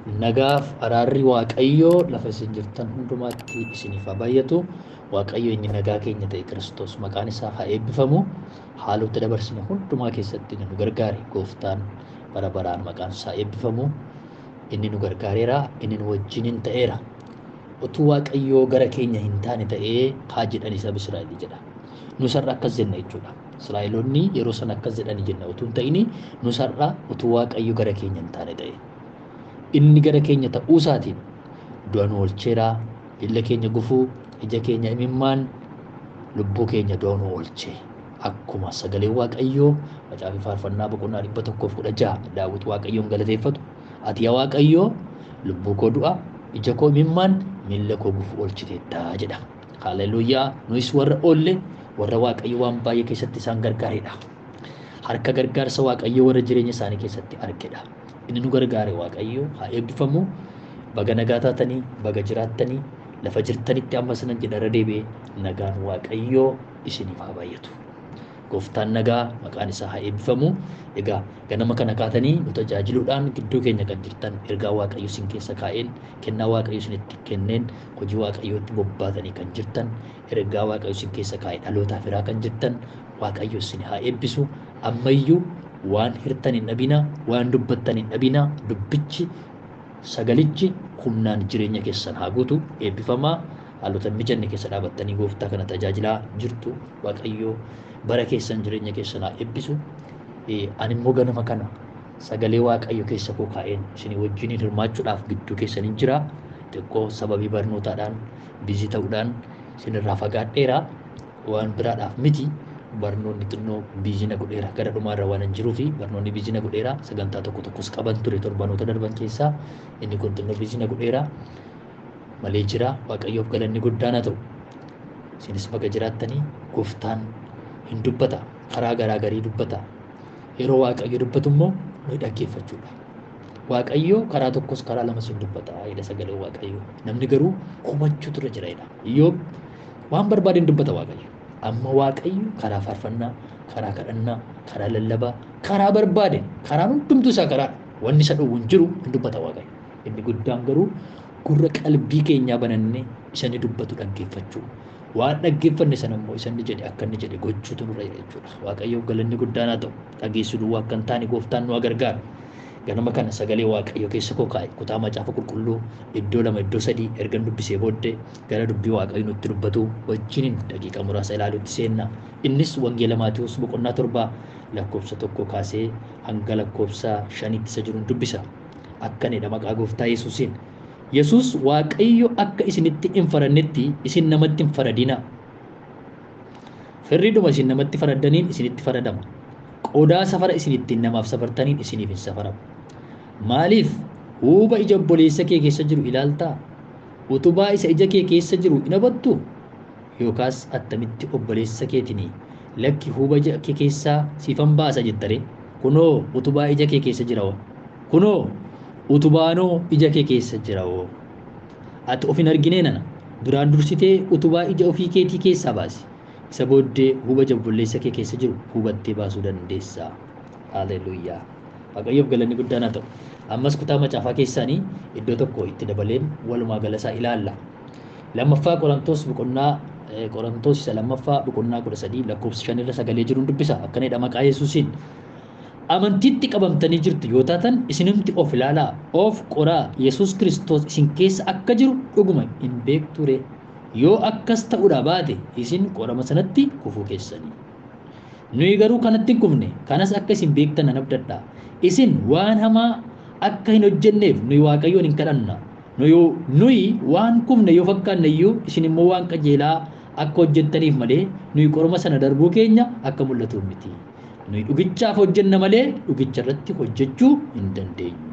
Nagaaf araarri Waaqayyoo lafa isin jirtan hundumaatti isiniif haa baay'atu. Waaqayyo inni nagaa keenya ta'e Kiristoos maqaan isaa haa eebbifamu. Haalota dabarsine hundumaa keessatti inni nu gargaare gooftaan bara baraan maqaan isaa eebbifamu. Inni nu gargaareera, inni nu wajjiniin ta'eera. Utuu Waaqayyoo gara keenya hin taane ta'ee haa jedhan saba Israa'el jedha. Nus har'a akkas jenna jechuudha. Israa'eloonni yeroo sana akkas jedhani jenna utuu hin ta'ini nus har'a utuu Waaqayyo gara keenya hin taane ta'e. Inni gara keenya ta'uu isaatiin du'a nu oolcheera, illa keenya gufuu, ija keenya imimmaan, lubbuu keenya du'a nu oolche. Akkuma sagalee Waaqayyoo macaafa faarfannaa boqonnaa 116 Daawit Waaqayyoon galateeffatu. Ati yaa Waaqayyoo lubbuu koo du'a, ija koo imimmaan, miilla koo gufuu oolchiteetta jedha. Haleluuyaa! Nuyis warra oolle warra Waaqayyo waan baay'ee keessatti isaan gargaaredha. Harka gargaarsa Waaqayyoo warra jireenya isaanii keessatti argedha. Inni nu gargaare Waaqayyo haa eebbifamu. Baga nagaa taatanii, baga jiraattanii, lafa jirtanitti ammas nan jedha irra deebi'ee nagaan Waaqayyoo isiniif haa baay'atu. Gooftaan nagaa maqaan isaa haa eebbifamu. Egaa ganama kana kaatanii nu tajaajiluudhaan gidduu keenya kan jirtan ergaa Waaqayyo isin keessa kaa'een, kennaa Waaqayyo isinitti kenneen, hojii Waaqayyootti bobbaatanii kan jirtan, ergaa Waaqayyo isin keessa kaa'e dhalootaaf hiraa kan jirtan, Waaqayyo isin haa eebbisu. Ammayyuu waan hirtan hin dhabinaa, waan dubbattan hin dhabinaa, dubbichi sagalichi humnaan jireenya keessan haa guutu. Eebbifamaa. Haalota hin mijanne keessa dhaabattanii gooftaa kana tajaajilaa jirtu. Waaqayyo bara keessan jireenya keessan haa eebbisu. Ani immoo ganama kana sagalee Waaqayyo keessa koo kaa'een isinii wajjiniin hirmaachuudhaaf gidduu keessaniin jira. Xiqqoo sababii barnootaadhaan biizii ta'uudhaan isinirraa fagaadheera. Waan biraadhaaf miti. Barnoonni xinnoo biizii na godheera. Gara dhumaarra waan hin jiruu fi barnoonni biizii na godheera. Sagantaa tokko tokkos qaban ture torbanoota darban keessaa. Inni kun xinnoo biizii na godheera. Malee jira. Waaqayyoof galanni guddaan haa ta'u. Isinis baga jiraattanii gooftaan hin dubbata. Karaa garaa garii dubbata. Yeroo Waaqayyo dubbatu immoo nuyi dhaggeeffachuudha. Waaqayyo karaa tokkos karaa lamas hin dubbata jedha sagalee Waaqayyo. Namni garuu hubachuutu irra jira jedha. Iyyoob waan barbaade hin dubbata Waaqayyo. Amma Waaqayyo karaa faarfannaa, karaa kadhannaa, karaa lallabaa, karaa barbaade, karaan hundumtuu isaa karaadha. Wanni isa dhowwu hin jiru hin dubbata Waaqayyo. Inni guddaan garuu gurra qalbii keenyaa banannee isa inni dubbatu dhaggeeffachuu. Waan dhaggeeffanne sana immoo isa inni jedhe akka inni jedhe gochuutu nurra jira jechuudha. Waaqayyoof galanni guddaan haa ta'u. Dhageessuu duwwaa akka hin taane gooftaan nu haa gargaaru. Ganama kana sagalee Waaqayyo keessa koo kaa'e kutaa macaafa qulqulluu iddoo lama iddoo sadii ergan dubbisee booddee gara dubbii Waaqayyo nutti dubbatu wajjiniin daqiiqaa muraasa ilaaluutti seenna. Innis Wangeela Maatewos boqonnaa 7 lakkoofsa 1 kaasee hanga lakkoofsa 5tti isa jiruun dubbisa. Akkanidha maqaa gooftaa Yesuusiin. Yesuus Waaqayyo akka isinitti hin farannetti isin namatti hin faradinaa. Firriidhuma isin namatti faraddaniin isinitti faradama. Qodaa safara isin ittiin namaaf safartaniin isiniif hin safaramu. Maaliif huuba ija obboleessa kee keessa jiru ilaaltaa? Utubaa isa ija kee keessa jiru hin hubattuu? Yookaas attamitti obboleessa keetinii lakki huuba ija kee keessaa siifan baasa jettaree? Kunoo utubaa ija kee keessa jira. Kunoo utubaanoo ija kee keessa jira. Ati of hin arginee nana? Duraan dursitee utubaa ija ofii keetii keessaa baasi. Isa booddee huuba ija obboleessa kee keessa jiru hubattee baasuu dandeessa. Haleluuyaa. Waaqayyoof galanni guddaan haa ta'u. Ammas kutaa macaafaa keessaanii iddoo tokko itti dabaleen walumaa galasaa ilaalla. Lammaffaa Qorontos boqonnaa Qorontos isa lammaffaa boqonnaa 13 lakkoofsa 5 irra sagalee jiruun dubbisa. Akkanidha maqaa Yesuusiin. Amantiitti qabamtanii jirtu yoo taatan isinumti of ilaalaa, of qoraa, Yesuus Kiristoos isin keessa akka jiru dhuguma hin beektu ree? Yoo akkas ta'uudhaa baate isin qorama sanatti kufuu keessanii. Nuyi garuu kanatti hin kufne, kanas akka isin beektan nan abdadha. Isin waan hamaa akka hin hojjenneef nuyi Waaqayyoon hin kadhanna. Nuyi waan kufne yoo fakkaanne iyyuu isin immoo waan qajeelaa akka hojjettaniif malee nuyi qorama sana darbuu keenya akka mul'atuuf miti. Nuyi dhugichaaf hojjenna malee dhugicha irratti hojjechuu hin dandeenyu.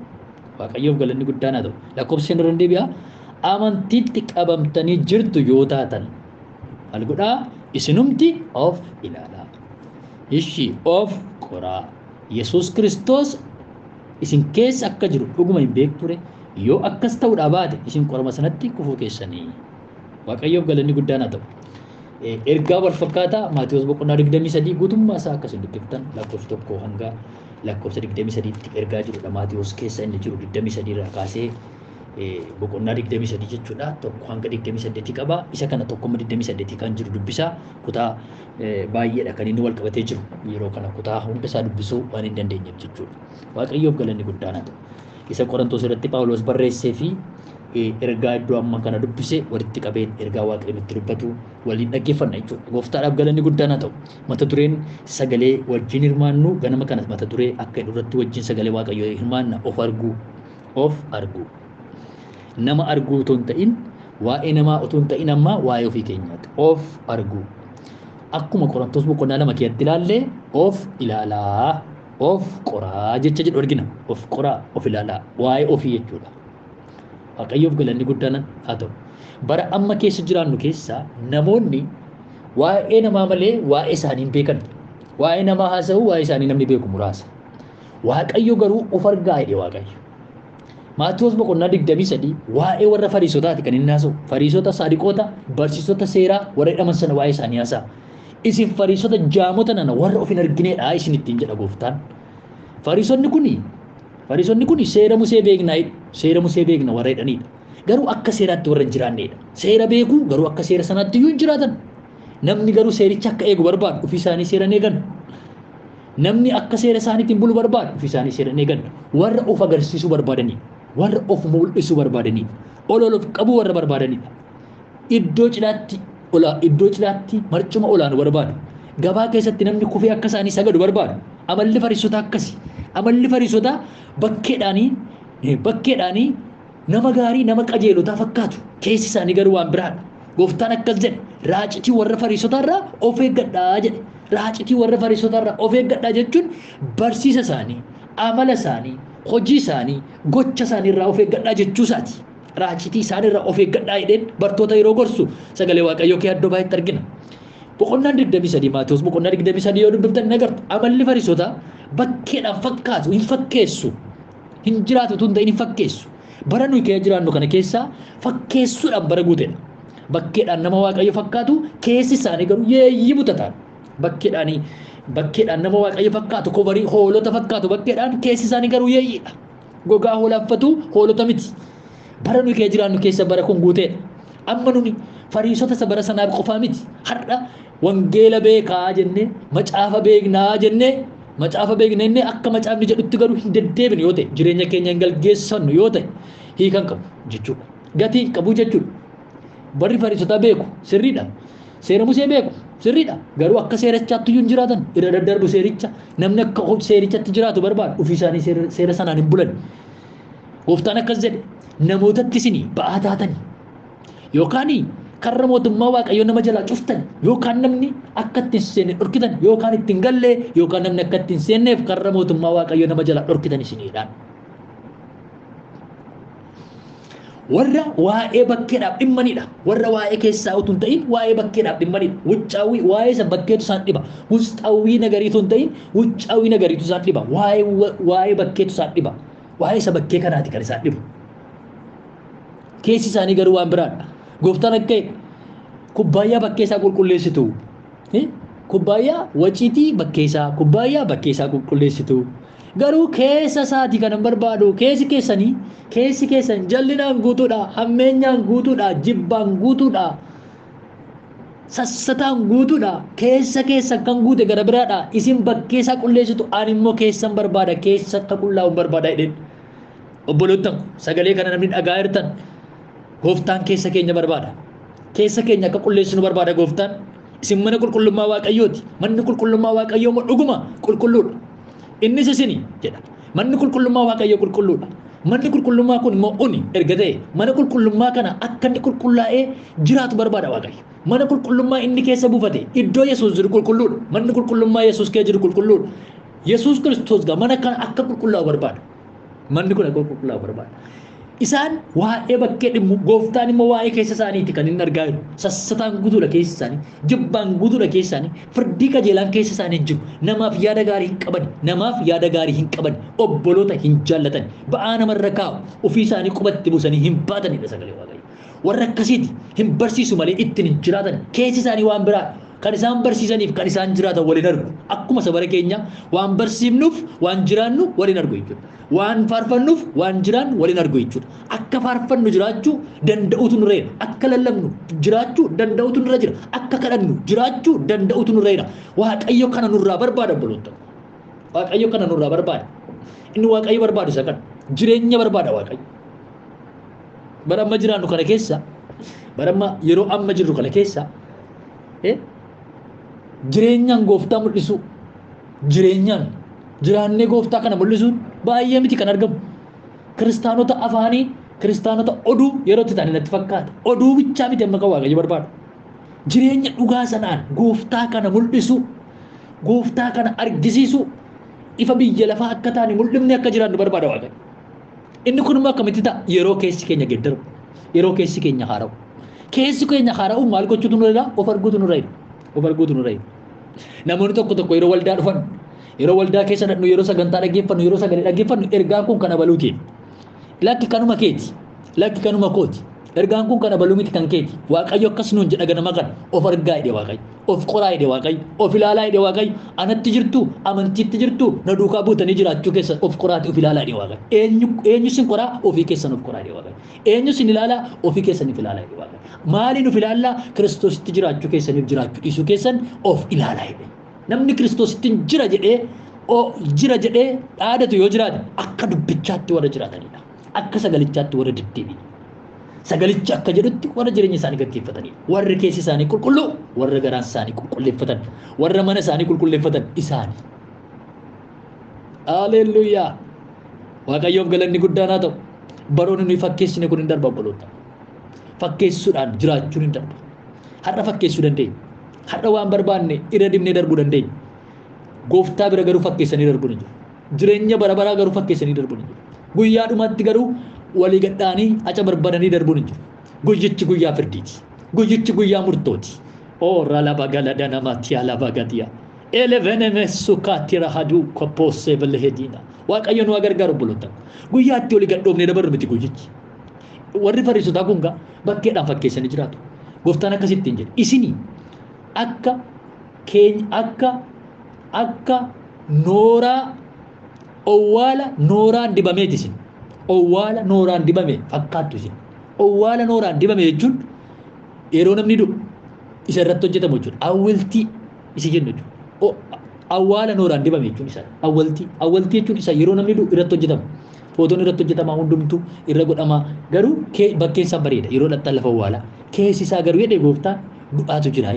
Waaqayyoof galanni guddaan haa ta'u. Lakkoofsa 5 irra deebi'a. Amantiitti qabamtanii jirtu yoo taatan maal godhaa? Isinumti of ilaalaa. Ishi of qoraa. Yesuus Kiristoos isin keessa akka jiru dhuguma hin beektu ree? Yoo akkas ta'uudhaa baate isin qorama sanatti kufuu keessanii. Waaqayyoof galanni guddaan haa ta'u. Ergaa wal fakkaataa Maatewos boqonnaa 23 guutummaa isaa akka isin dubbiftan lakkoofsa 1 hanga lakkoofsa 23tti ergaa jirudha. Maatiyoos keessa inni jiru 23 irraa kaasee boqonnaa 23 jechuudha. 1 hanga 28 qaba. Isa kana 1-28 kan jiru dubbisaa. Kutaa baay'eedha kan inni wal qabatee jiru. Yeroo kana kutaa hunda isaa dubbisuu waan hin dandeenyeef jechuudha. Waaqayyoof galanni guddaan haa ta'u. Isa Qorontoos irratti Phaawulos barreessee fi ergaa iddoo amma kana dubbise walitti qabeen ergaa Waaqayyo nutti dubbatu waliin dhaggeeffanna jechuudha. Gooftaadhaaf galanni guddaan haa ta'u. Mata dureen sagalee wajjin hirmaannu ganama kana mata duree akka irratti wajjin sagalee Waaqayyoo hirmaanna of arguu. Of arguu. Nama arguu otoo hin ta'in waa'ee namaa otoo hin ta'in amma waa'ee ofii keenyaati. Of arguu. Akkuma Qorontoos boqonnaa 2 keessatti ilaalle of ilaalaa, of qoraa jecha jedhu argina. Of qoraa, of ilaalaa, waa'ee ofii jechuudha. Waaqayyoof galanni guddaan haa ta'u. Bara amma keessa jiraannu keessa namoonni waa'ee namaa malee waa'ee isaanii hin beekan. Waa'ee namaa haasa'u, waa'ee isaanii namni beeku muraasa. Waaqayyo garuu of argaa jedhe Waaqayyo. Maatiyoos boqonnaa 23 waa'ee warra Fariisotaati kan inni haasa'u. Fariisota, saadiqoota, barsiisota seeraa warra jedhaman sana waa'ee isaanii haasa'a. Isin Fariisota jaamota nana warra of hin argineedha isin ittiin jedha gooftaan. Fariisonni kuni seera Musee beeknaa jedhu. Seera Musee beekna warra jedhanidha. Garuu akka seeraatti warra hin jiraannedha. Seera beeku garuu akka seera sanaatti iyyuu hin jiraatan. Namni garuu seericha akka eegu barbaadu ofii isaanii seera hin eegan. Namni akka seera isaaniitiin bulu barbaadu ofii isaanii seera hin eegan. Warra of agarsiisuu barbaadanidha. Warra of mul'isuu barbaadanidha. Ol ol of qabuu warra barbaadanidha. Iddoo cidhaatti marcuma olaanu barbaadu. Gabaa keessatti namni kufee akka isaanii sagadu barbaadu. Amalli Fariisotaa akkasi. Amalli Fariisotaa bakkeedhaanii nama gaarii nama qajeelotaa fakkaatu. Keessi isaanii garuu waan biraadha. Gooftaan akkas jedhe, raacitii warra Fariisotaarraa of eeggadhaa jedhe. Raacitii warra Fariisotaarraa of eeggadhaa jechuun barsiisa isaanii, amala isaanii, hojii isaanii, gocha isaaniirraa of eeggadhaa jechuu isaati. Raacitii isaaniirraa of eeggadhaa jedheen bartoota yeroo gorsu sagalee Waaqayyoo kee iddoo baay'eetti argina. Boqonnaan 23 Maatiyoos boqonnaa 23 yoo dubbiftan ni agartu. Amalli Fariisotaa bakkeedhaan fakkaatu, hin fakkeessu. Hin jiraatu tun ta'in hin fakkeessu. Bara nuyi keessa jiraannu kana keessaa fakkeessuudhaan bara guutedha. Bakkeedhaan nama Waaqayyo fakkaatu keessi isaanii garuu yeeyyii butataan. Bakkeedhaan nama Waaqayyo fakkaatu kobarii hoolota fakkaatu bakkeedhaan keessi isaanii garuu yeeyyiidha. Gogaa hoolaaffatu hoolota miti. Bara nuyi keessa jiraannu keessa bara kun guutedha. Amma nuni Fariisota isa bara sanaaf qofaa miti. Har'a wangeela beekaa jennee, macaafa beeknaa jennee, macaafa beekna jennee akka macaafni jedhutti garuu hin deddeebinu yoo ta'e, jireenya keenya hin galgeessannu yoo ta'e hiikan qabu jechuudha. Gatii qabu jechuudha. Barri Fariisotaa beeku sirriidha. Seera Musee beeku sirriidha. Garuu akka seerichaatti iyyuu hin jiraatan. Irra daddarbu seericha. Namni akka seerichatti jiraatu barbaadu ofii isaanii seera sanaan hin bulan. Gooftaan akkas jedhe, namootatti isin ba'aa taatani yookaan karra mootummaa Waaqayyoo nama jalaa cuftan yookaan namni akka ittiin seenne dhorkitan yookaan ittiin galle yookaan namni akka ittiin seenneef karra mootummaa Waaqayyoo nama jalaa dhorkitan isiniidhaan. Warra waa'ee bakkeedhaaf dhimmanidha. Warra waa'ee keessaa utuu hin ta'in waa'ee bakkeedhaaf dhimmanidha. Wuccaawwii waa'ee isa bakkeetu isaan dhiba. Wuxxaawwii nagariitu hin ta'in wuccaawwii nagariitu isaan dhiba. Waa'ee bakkeetu isaan dhiba. Waa'ee isa bakkee kanaati kan isaan dhibu. Keessi isaanii garuu waan biraadha. Gooftaan akka kubbaayyaa bakkee isaa qulqulleessitu. Kubbaayyaa waciitii bakkee isaa, kubbaayyaa bakkee isaa qulqulleessitu. Garuu keessa isaatii kan hin barbaadu, keessi keessanii, keessi keessan jallinaan guutuudha, hammeenyaan guutuudha, jibbaan guutuudha, sassataan guutuudha. Keessa keessan kan guute gara biraadha. Isin bakkee isaa qulleessitu, ani immoo keessan barbaada, keessa akka qullaa'u hin barbaada jedheen. Obboloottan sagalee kana namni dhagaa jirtan, gooftaan keessa keenya barbaada. Keessa keenya akka qulleessinu barbaada gooftaan. Isin mana qulqullummaa Waaqayyooti. Manni qulqullummaa Waaqayyoo immoo dhuguma qulqulluudha. Innis isini jedha. Manni qulqullummaa Waaqayyoo qulqulluudha. Manni qulqullummaa kun immoo uni erga ta'e mana qulqullummaa kana akka inni qulqullaa'ee jiraatu barbaada Waaqayyo. Mana qulqullummaa inni keessa buufate iddoo Yesuus jiru qulqulluudha. Manni qulqullummaa Yesuus keessa jiru qulqulluudha. Yesuus Kiristoos gaa mana kana akka qulqullaa'u barbaada. Manni kun akka qulqullaa'u barbaada. Isaan waa'ee bakkee dhimmu, gooftaan immoo waa'ee keessa isaaniiti kan inni argaa jiru. Sassataan guutuudha keessa isaanii, jibbaan guutuudha keessa isaanii, firdii qajeelaan keessa isaanii hin jiru. Namaaf yaada gaarii hin qaban, namaaf yaada gaarii hin qaban, obboloota hin jaallatan, ba'aa namarra kaa'u, ofii isaanii qubatti buusanii hin baatanidha sagalee Waaqayyoo. Warra akkasiiti hin barsiisu malee ittiin hin jiraatan, keessi isaanii waan biraa. Kan isaan barsiisaniif kan isaan jiraatan waliin argu. Akkuma sabara keenya waan barsiifnuuf waan jiraannu waliin argu jechuudha. Waan faarfannuuf waan jiraannu waliin argu jechuudha. Akka faarfannu jiraachuu danda'utu nurra jira. Akka lallabnu jiraachuu danda'utu nurra jira. Akka kadhannu jiraachuu danda'utu nurra jira. Waaqayyo kana nurraa barbaada obboloota. Waaqayyo kana nurraa barbaada. Inni Waaqayyo barbaadu isa kana. Jireenya barbaada Waaqayyo. Bara amma jiraannu kana keessa, bara amma yeroo amma jirru kana keessa, jireenyaan gooftaa mul'isu, jireenyaan jiraannee gooftaa kana mul'isuun baay'ee miti kan argamu. Kiristaanota afaanii, kiristaanota oduu yeroo itti ta'an natti fakkaata. Oduu bichaa miti amma kan Waaqayyo barbaadu. Jireenya dhugaa sanaan gooftaa kana mul'isu, gooftaa kana argisiisu, ifa biyya lafaa akka taane mul'ifne akka jiraannu barbaada Waaqayyo. Inni kun immoo akkamitti ta'a? Yeroo keessi keenya geeddaru, yeroo keessi keenya haara'u. Keessi keenya haara'u maal gochuutu nurra jira? Of arguutu nurra jira. Of arguutu nurra jira. Namoonni tokko tokko yeroo waldaa dhufan, yeroo waldaa keessa dhaqnu, yeroo sagantaa dhaggeeffannu, yeroo sagalee dhaggeeffannu, ergaan kun kan abaluuti. Lakki kanuma keeti. Lakki kanuma kooti. Ergaan kun kan abaluu miti kan keeti. Waaqayyo akkas nuun jedha ganama kana. Of argaa jedhe Waaqayyo. Of qoraa jedhe Waaqayyo. Of ilaalaa jedhe Waaqayyo. Anatti jirtu, amantiitti jirtu, na duukaa buutanii jiraachuu keessan of qoraati of ilaalaa jedhe Waaqayyo. Eenyu sin qoraa? Ofii keessan of qoraa jedhe Waaqayyo. Eenyu sin ilaalaa? Ofii keessaniif ilaalaa jedhe Waaqayyo. Maaliin of ilaallaa? Kiristoositti jiraachuu keessaniif jiraachuu dhiisuu keessan of ilaalaa jedhe. Namni Kiristoositti jira jedhee jira jedhee dhaadatu yoo jiraate akka dubbichaatti warra jiraatanidha. Akka sagalichaatti warra deddeebi'an. Sagalichi akka jedhutti warra jireenya isaanii gaggeeffatanidha. Warri keessi isaanii qulqulluu, warra garaan isaanii qulqulleeffatan, warra mana isaanii qulqulleeffatan isaani. Haleluuyaa! Waaqayyoof galanni guddaan haa ta'u. Baroonni nuyi fakkeessine kun hin darba obboloota. Fakkeessuudhaan jiraachuun hin darba. Har'a fakkeessuu dandeenya. Har'a waan barbaanne irra dibnee darbuu dandeenya. Gooftaa bira garuu fakkeessanii darbuun hin jiru. Jireenya bara baraa garuu fakkeessanii darbuun hin jiru. Guyyaa dhumaatti garuu walii gadhaanii aca barbaadanii darbuun hin jiru. Guyyichi guyyaa firdiiti. Guyyichi guyyaa murtooti. Oo ralaba galada namaatti alaba gadiya. Eleveneme sukaatti rahaduu koppoosee balhediina. Waaqayyo nu haa gargaaru obboloota. Guyyaatti walii gadhoofnee dabarru miti guyyichi. Warri Fariisotaa kun gaa bakkeedhaan fakkeessanii jiraatu. Gooftaan akkasitti hin jedhe. Isini akka keenya akka nooraa owwaala nooraan dibameeti isin. Owwaala nooraan dibame fakkaattu isin. Owwaala nooraan dibame jechuun yeroo namni du'u isa irratti hojjetamu jechuudha. Awwaltii isa jennu jechuudha. Awwaala nooraan dibame jechuun isa. Awwaltii. Awwaltii jechuun isa yeroo namni du'u irratti hojjetamu. Footoon irratti hojjetamaa hundumtuu irra godhamaa garuu bakkeen isaa bareeda yeroo dhaqxan lafa awwaalaa. Keessi isaa garuu jedhee gooftaan du'aatu jira.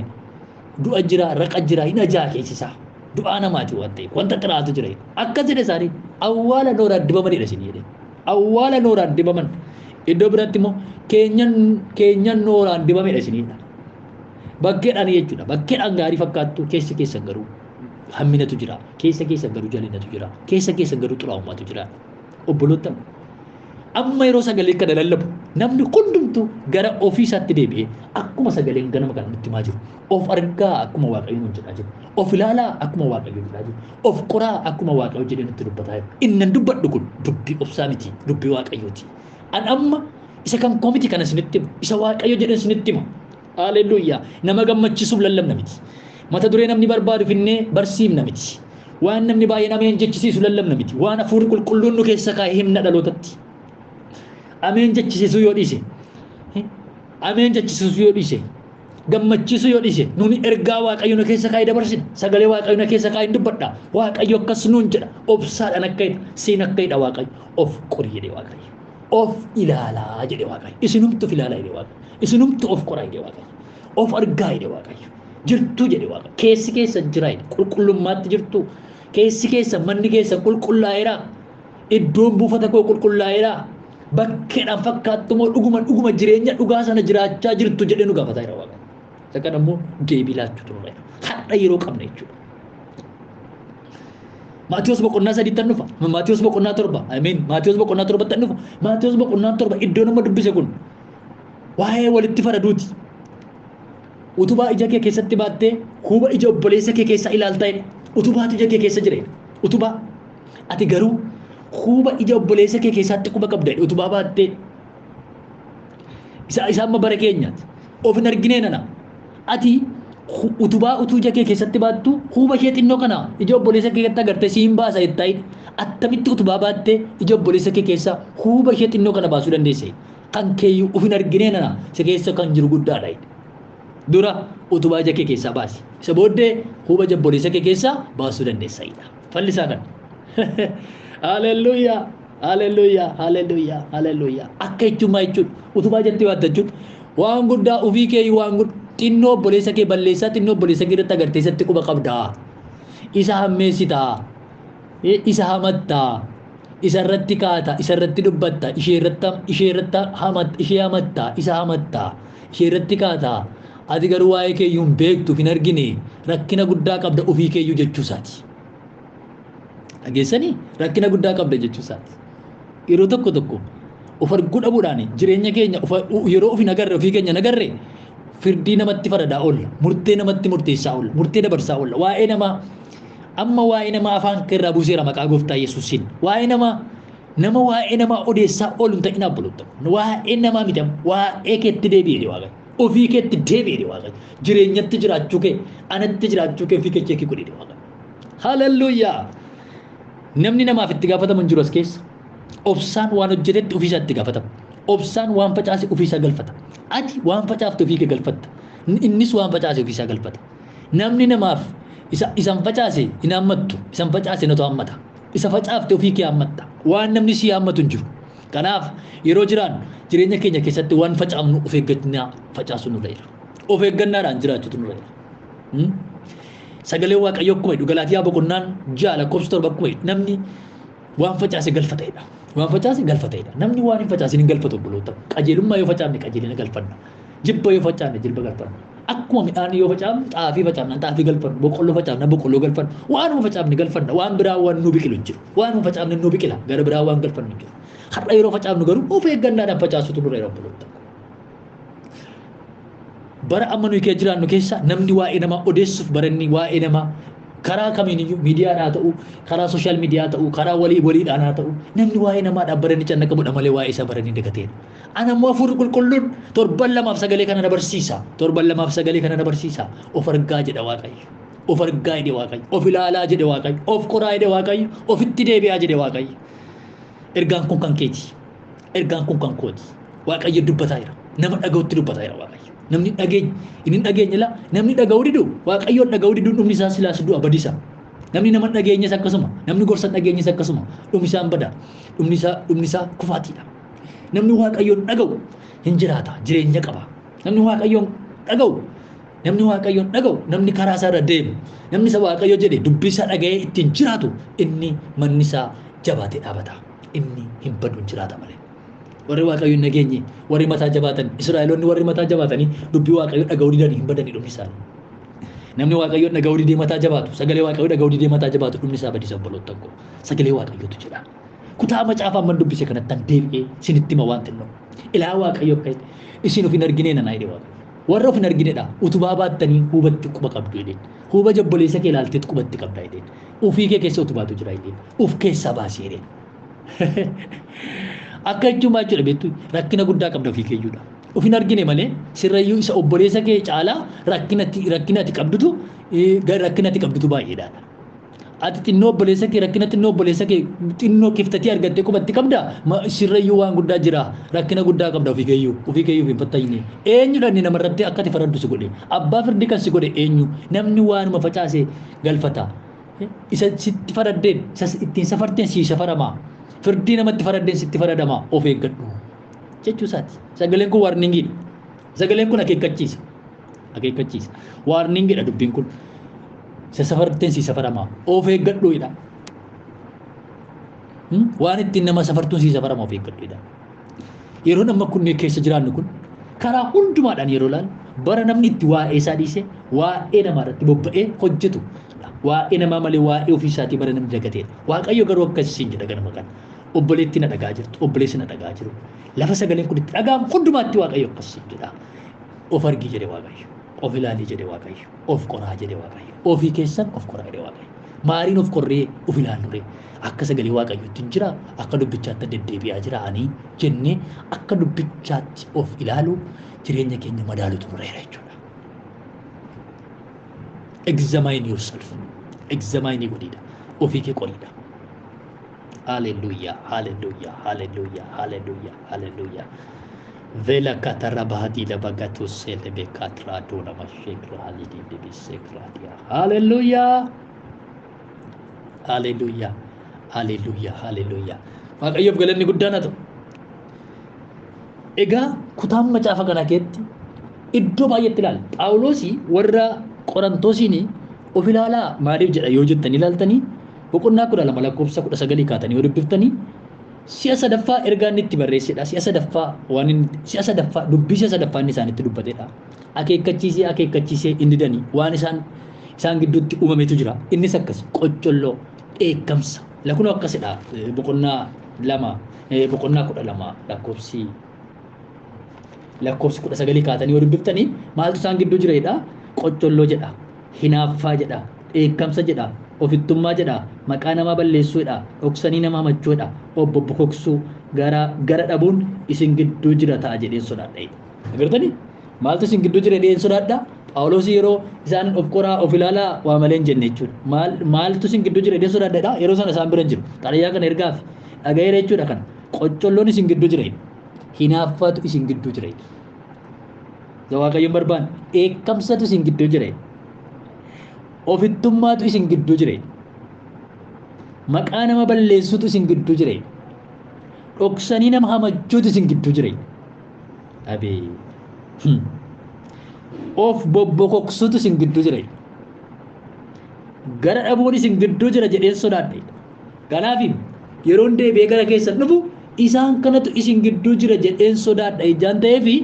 Du'a jira, raqa jira, hin ajaa keessi isaa. Du'aa namaati waan ta'eef wanta xiraatu jira. Akkas jedhe isaanii awwaala nooraan dibamanidha isin jedhe. Awwaala nooraan dibaman. Iddoo biratti immoo keenyan nooraan dibamedha isinidha. Bakkeedhaan jechuudha. Bakkeedhaan gaarii fakkaattu keessa keessan garuu hamminatu jira. Keessa keessan garuu jalinatu jira. Keessa keessan garuu xuraa'ummaatu jira. Obboloota amma yeroo sagalee kana lallabu namni hundumtuu gara ofii isaatti deebi'ee akkuma sagaleen ganama kana nutti himaa jiru. Of argaa akkuma Waaqayyo nuun jedhaa jiru. Of ilaalaa akkuma Waaqayyo jedhaa jiru. Of qoraa akkuma Waaqayyo jedhee nutti dubbataa jiru. Inni dubbadhu kun dubbii obsaa miti, dubbii Waaqayyooti. An amma isa kan koo miti kana isinitti hima. Isa Waaqayyo jedhee isinitti hima. Haleluuyaa. Nama gammachiisuuf lallabna miti. Mata duree namni barbaadu finnee barsiifna miti. Waan namni baay'een ameen jechisiisu lallabna miti. Waan hafuurri qulqulluun nu keessa kaa'e himna dhalootatti. Ameen jechisiisuu yoo dhiise, ameen jechisiisuu yoo dhiise, gammachiisuu yoo dhiise, nuni ergaa Waaqayyo nu keessa kaa'e dabarsina. Sagalee Waaqayyo nu keessa kaa'e dubbadha. Waaqayyo akkas nuun jedha. Obsaadhaan akka hidha, siin akka hidha Waaqayyo. Of qori jedhe Waaqayyo. Of ilaalaa jedhe Waaqayyo. Isinumtu of ilaalaa jedhe Waaqayyo. Isinumtu of qoraa jedhe Waaqayyo. Of argaa jedhe Waaqayyo. Jirtuu jedhe Waaqayyo. Keessi keessa jira jedhe. Qulqullummaatti jirtuu. Keessi keessa manni keessa qulqullaa'eera. Iddoon buufata koo qulqullaa'eera. Bakkeedhaan fakkaattu moo dhuguma dhuguma jireenya dhugaa sana jiraachaa jirtu jedhee nu gaafataa jira Waaqayyo. Isa kana immoo deebii laachuutu nurra jira. Har'a yeroo qabna jechuudha. Maatiyos boqonnaa sadiitti dhufa. Maatiyos boqonnaa 7. I mean Maatiyos boqonnaa 7tti dhufa. Maatiyos boqonnaa 7 iddoo nama dubbise kun waa'ee walitti faraduuti. Utubaa ija kee keessatti baattee huba ija obboleessa kee keessaa ilaaltaa jedha. Utubaatu ija kee keessa jira. Utubaa. Ati garuu huba ija obboleessa kee keessatti quba qabda jedha. Utubaa baattee. Isa amma bara keenyaati. Of hin arginee nana. Ati Utubaa utuu ija kee keessatti baattu huuba ishee xinnoo kana ija obboleessa kee keessatti agartee siin baasa jettaa attamitti utubaa baattee ija obboleessa kee keessa huuba ishee xinnoo kana baasuu dandeesse? Kan keeyyuu of hin arginee nana si keessa kan jiru guddaadha. Dura utubaa ija kee keessaa baasi. Isa booddee huuba ija obboleessa kee keessaa baasuu dandeessa. Falli isaa kana. Haleluuyaa! Haleluuyaa! Haleluuyaa! Haleluuyaa! Akka jechuun maal jechuudha? Utubaa jettee waatta jechuudha. Waan guddaa ofii kee waan guddaa xinnoo obboleessa kee balleessaa xinnoo obboleessa kee irratti agartee isatti quba qabdaa. Isa hammeessitaa. Isa hamattaa. Isa irratti kaata. Isa irratti dubbatta. Ishee irratti ishee hamattaa. Isa hamattaa. Ishee irratti kaataa. Ati garuu waa'ee keeyyuu hin beektu hin argine rakkina guddaa qabda ofii keeyyuu jechuu isaati. Dhageessanii rakkina guddaa qabda jechuu isaati. Yeroo tokko tokko of arguu dhabuudhaan jireenya keenya yeroo of hin agarre ofii keenya hin agarre firdii namatti faradaa oolla, murtee namatti murteessaa oolla, murtee dabarsaa oolla. Waa'ee namaa amma waa'ee namaa afaan keerraa buuseera maqaa gooftaa Yesuusiin. Waa'ee namaa nama waa'ee namaa odeessaa oolu hin ta'in abboloota. Waa'ee namaa miti waa'ee keetti deebi'ee Waaqayyo. Ofii keetti deebi'ee Waaqayyo. Jireenyatti jiraachuu kee anatti jiraachuu kee ofii kee cheekii godhee Waaqayyo. Haleluuyaa! Namni namaaf itti gaafatamu hin jiru as keessa. Obsaan waan hojjetetti ofiisaa itti gaafatama. Obsaan waan facaase ofiisaa galfata. Ati waan facaafte ofii kee galfatta. Innis waan facaase ofiisaa galfata. Namni namaaf isan facaase hin hammattu. Isan facaase natu hammata. Isa facaafte ofii kee hammatta. Waan namni si hammatu hin jiru. Kanaaf yeroo jiraannu jireenya keenya keessatti waan facaafnu of eeggannaa facaasu nurra jira. Of eeggannaadhaan jiraachuutu nurra jira. Sagalee Waaqayyoo akkuma jedhu Galaatiyaa boqonnaan 6 lakkoofsa 7 akkuma jedhu namni waan facaase galfatedha. Waan facaase galfatedha. Namni waan hin facaasin hin galfatu obboloota. Qajeelummaa yoo facaafne qajeelina galfanna. Jibba yoo facaafne jibba galfanna. Akkuma midhaan yoo facaafne xaafii facaafna xaafii galfanna. Boqqolloo facaafna boqqolloo galfanna. Waanuma facaafne galfanna. Waan biraa waan nu biqilu hin jiru. Waanuma facaafne nu biqila. Gara biraa waan galfannu hin jiru. Har'a yeroo facaafnu garuu of eeggannaadhaan facaasutu nurra jira obboloota. Bara amma nuyi keessa jiraannu keessa namni waa'ee namaa odeessuuf baranni waa'ee namaa karaa kamiiniyyuu miidiyaadhaan haa ta'u, karaa sooshaal miidiyaa ta'u, karaa walii waliidhaan haa ta'u, namni waa'ee namaadhaan baranni cannaqamudha malee waa'ee isaa baranni dagateera. Ana immoo hafuurri qulqulluun torban lamaaf sagalee kana na barsiisa. Torban lamaaf sagalee kana na barsiisa. Of argaa jedha Waaqayyo. Of argaa jedhe Waaqayyo. Of ilaalaa jedhe Waaqayyo. Of qoraa jedhe Waaqayyo. Ofitti deebi'aa jedhe Waaqayyo. Ergaan kun kan keeti. Ergaan kun kan kooti. Waaqayyo dubbataa jira. Nama dhaga'utti dubbataa jira Waaqayyo. Namni dhageenye inni dhageenye laa namni dhaga'uu didu Waaqayyoon dhaga'uu didu dhumni isaa silaas du'a badisa. Namni nama dhageenyes akkasuma namni gorsa dhageenyes akkasuma dhumni isaa bada dhumni isaa kufaatiidha. Namni Waaqayyoon dhaga'u hin jiraata jireenya qaba. Namni Waaqayyoon dhaga'u namni Waaqayyoon dhaga'u namni karaa isaa irra deemu namni isa Waaqayyo jedhe dubbii isaa dhaga'ee ittiin jiraatu inni manni isaa jabaatee dhaabata. Inni hin badu jiraata malee. Warri Waaqayyo hin dhageenye warri mataa jabaatan Israa'eloonni warri mataa jabaatanii dubbii Waaqayyo dhaga'uu didanii hin badanii dhumni isaanii. Namni Waaqayyo dhaga'uu didee mataa jabaatu sagalee Waaqayyo dhaga'uu didee mataa jabaatu dhumni isaa badisa obboloota tokko. Sagalee Waaqayyootu jedha. Kutaa macaafaa amman dubbise kanatti an deebi'ee isinitti hima waan xinnoo. Ilaa Waaqayyo akka isin of hin arginee nanaa jedhe Waaqayyo. Warra of hin arginedha utubaa baattanii huubatti quba qabdu jedheen. Huuba jabboleessa kee ilaalteet qubatti qabda jedheen. Ofii kee keessa utubaatu jira jedheen. Of keessaa baasii jedheen. Akka jechuun maal jechuudha beektu rakkina guddaa qabda ofii keeyyuudha. Of hin argine malee sirrayyuu isa obboleessa kee caalaa rakkina ati qabdutu baay'eedha. Ati xinnoo obboleessa kee rakkina xinnoo obboleessa kee xinnoo kiftatii argattee qubatti qabda sirrayyuu waan guddaa jira rakkina guddaa qabda ofii keeyyuu hin fattayne. Eenyudha inni namarratti akka ati faraddu si godhe abbaa firdii kan si godhe eenyu namni waanuma facaase galfata. Isa sitti faraddeen isa ittiin safarteen sii safaramaa. Firdii namatti faraddeen sitti faradama of eeggadhu jechuu isaati. Sagaleen kun waarningiidha. Sagaleen kun akeekkachiisa. Akeekkachiisa. Waarningiidha dubbiin kun. Isa safarteen sii safarama of eeggadhu jedha. Waan ittiin nama safartuun sii safarama of eeggadhu jedha. Yeroo nama kunneen keessa jiraannu kun karaa hundumaadhaan yeroo ilaalu bara namni itti waa'ee isaa dhiise waa'ee namaa irratti bobba'ee hojjetu. Waa'ee namaa malee waa'ee ofii isaatii bara namni dagateedha. Waaqayyo garuu akkasiin jedha ganama kana. Obboleetti na dhagaa jirtu, obboleessi na dhagaa jiru. Lafa sagaleen kun itti dhaga'amu hundumaatti Waaqayyo akkasiin jedha. Of argi jedhe Waaqayyo. Of ilaali jedhe Waaqayyo. Of qoraa jedhe Waaqayyo. Ofii keessan of qoraa jedhe Waaqayyo. Maariin of qorree of ilaallure akka sagalee Waaqayyootti hin jira akka dubbichaatti deddeebi'aa jira ani jennee akka dubbichaatti of ilaalu jireenya keenya madaalutu nurra jira jechuudha. Examine yourself. Examine godhiidha. Ofii kee qoriidha. Hallelujah, hallelujah, hallelujah, hallelujah, hallelujah. Vela katarabahadi labagatu selebe katra dona mashekra halidi bibi sekradia. Hallelujah. Hallelujah. Hallelujah. Hallelujah. Waaqayyoof galanni guddaan haa ta'u. Egaa kutaan macaafa kana keessatti iddoo baay'eetti ilaala. Phaawulosi warra Qorontoosiin of ilaalaa maaliif jedha yoo jettanii ilaaltanii boqonnaa 12 lakkoofsa 19 kaatanii yoo dubbiftanii si'a sadaffaa ergaa inni itti barreessedha. Si'a sadaffaa waan inni si'a sadaffaa dubbii si'a sadaffaa inni isaanitti dubbatedha. Akeekkachiisee inni danii waan isaan gidduutti uumametu jira. Innis akkas qoccolloo dheekkamsa. Lakunoo akkasidha. Boqonnaa 2 boqonnaa 12 lakkoofsi 19 kaatanii yoo dubbiftanii maaltu isaan gidduu jira jedha? Qoccolloo jedha, hinaaffaa jedha, dheekkamsa jedha, ofittummaa jedha, maqaa namaa balleessuu jedha, dhoksanii nama hamachuu jedha, obbo bokoksuu, gara dhabuun isin gidduu jira ta'a jedheen sodaadha. Agartanii? Maaltu isin gidduu jira jedheen sodaadha? Phaawulos yeroo isaan of qoraa of ilaalaa waa malee hin jenne jechuudha. Maaltu isin gidduu jira jedheen sodaadha? Yeroo sana isaan bira hin jiru. Xalayaa kana ergaaf dhagayeera jechuudha kana. Qoccolloon isin gidduu jira. Hinaaffaatu isin gidduu jira. Waaqayyoon barbaanne dheekkamsatu isin gidduu jira. Ofittummaatu isin gidduu jira. Maqaa nama balleessuutu isin gidduu jira. Dhoksanii nama hamachuutu isin gidduu jira. Abee. Of bobbokoksuutu isin gidduu jira. Gara dhabuun isin gidduu jira jedheen sodaadhe. Kanaaf yeroon deebi'ee gara keessan dhufu isaan kanatu isin gidduu jira jedheen sodaadha ijaan ta'eefi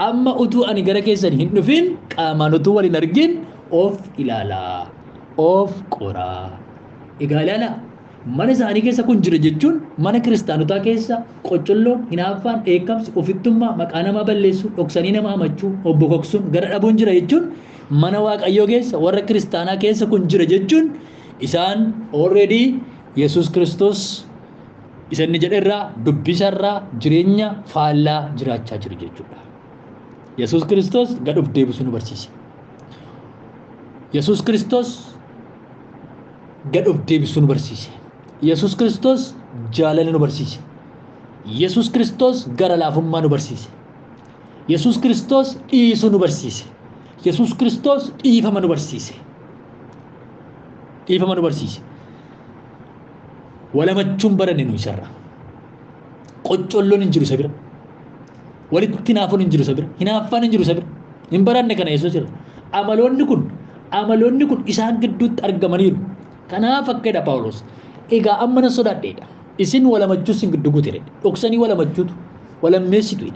amma utuu ani gara keessan hin dhufin qaamaan utuu wal hin argin of ilaalaa, of qoraa. Egaa ilaalaa, mana isaanii keessa kun jira jechuun mana kiristaanotaa keessa qoccolloon, hinaaffaan, dheekkamsi, ofittummaa, maqaa namaa balleessuu, dhoksanii nama hamachuu, obbo koksuun, gara dhabuun jira jechuun mana Waaqayyoo keessa warra kiristaanaa keessa kun jira jechuun isaan already Yesuus Kiristoos isa inni jedhe irraa dubbisarraa jireenya faallaa jiraachaa jiru jechuudha. Yesuus Kiristoos gad of deebisuu nu barsiise. Yesuus Kiristoos gad of deebisuu nu barsiise. Yesuus Kiristoos jaalala nu barsiise. Yesuus Kiristoos gara laafummaa nu barsiise. Yesuus Kiristoos dhiisuu nu barsiise. Yesuus Kiristoos dhiifama nu barsiise. Dhiifama nu barsiise. Walamachuun baranne nu isarra. Qoccolloon hin jiru isa bira. Walitti hinaafuun hin jiru isa bira. Hinaaffaan hin jiru isa bira. Hin baranne kana Yesuus irra. Amaloonni kun isaan gidduutti argamaniiru. Kanaaf akka jedha Phaawulos. Egaa amma nan sodaadheedha. Isin walamachuu isin gidduu guuteedha. Dhoksanii walamachuutu, walammeessitu.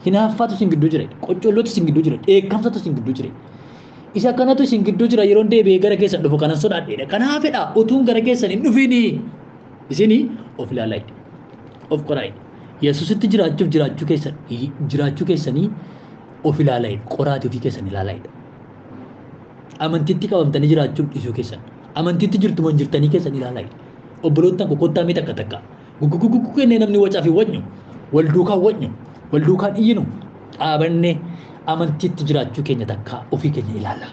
Hinaaffaatu isin gidduu jira. Qoccollootu isin gidduu jira. Dheekkamsatu isin gidduu jira. Isa kanatu isin gidduu jira yeroon deebi'ee gara keessan dhufu kanan sodaadheedha. Kanaafidha utuun gara keessan hin dhufiini. Isin of ilaalaa, of qoraa. Yesuusitti jiraachuuf jiraachuu keessanii of ilaalaa, qoraatii ofii keessan ilaalaa. Amantiitti qabamtanii jiraachuuf dhiisuu keessan. Amantiitti jirtu moo hin jirtanii keessan ilaalaa. Obboloota koo kottaa mee takka takka. Gugugugugu kennee namni wacaa fi wacnu, wal duukaa wacnu, wal duukaa iyyinu dhaabannee amantiitti jiraachuu keenya takka ofii keenya ilaalla.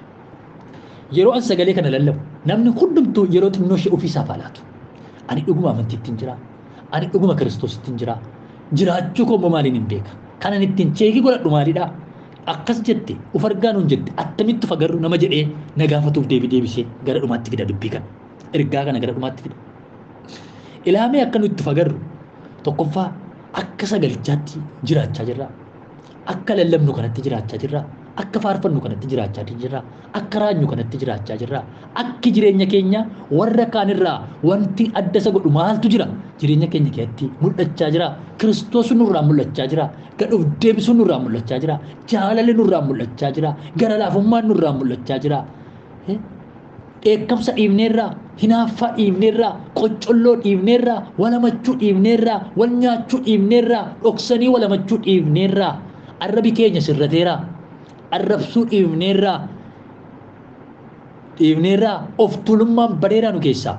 Yeroo an sagalee kana lallabu namni hundumtuu yeroo xinnoo ishee ofii isaaf laatu. Ani dhuguma amantiitti hin jiraa. Ani dhuguma Kiristoositti hin jiraa. Jiraachuu koo immoo maaliin hin beeka? Kanan ittiin cheekii godhadhu maalidhaa? Akkas jette of argaa nuun jette attamitti of agarru nama jedhee na gaafatuuf deebisee gara dhumaatti fida dubbii kana. Ergaa kana gara dhumaatti fida. Ilaamee akka nuti of agarru tokkoffaa akka sagalichaatti jiraachaa jirra. Akka lallabnu kanatti jiraachaa jirra. Akka faarfannu kanatti jiraachaa jirra. Akka raanyu kanatti jiraachaa jirra. Akki jireenya keenya warra kaanirraa wanti adda isa godhu maaltu jira? Jireenya keenya keessatti mul'achaa jira. Kiristoos nurraa mul'achaa jira. Gad of deebisuun nurraa mul'achaa jira. Jaalalli nurraa mul'achaa jira. Gara laafummaan nurraa mul'achaa jira. Dheekkamsa dhiibneerraa, hinaaffaa dhiibneerraa, qoccolloo dhiibneerraa, walamachuu dhiibneerraa, wal nyaachuu dhiibneerraa, dhoksanii walamachuu dhiibneerraa, arrabi keenya sirrateera, arrabsuu dhiibneerraa, of tuulummaan badeeraa nu keessaa,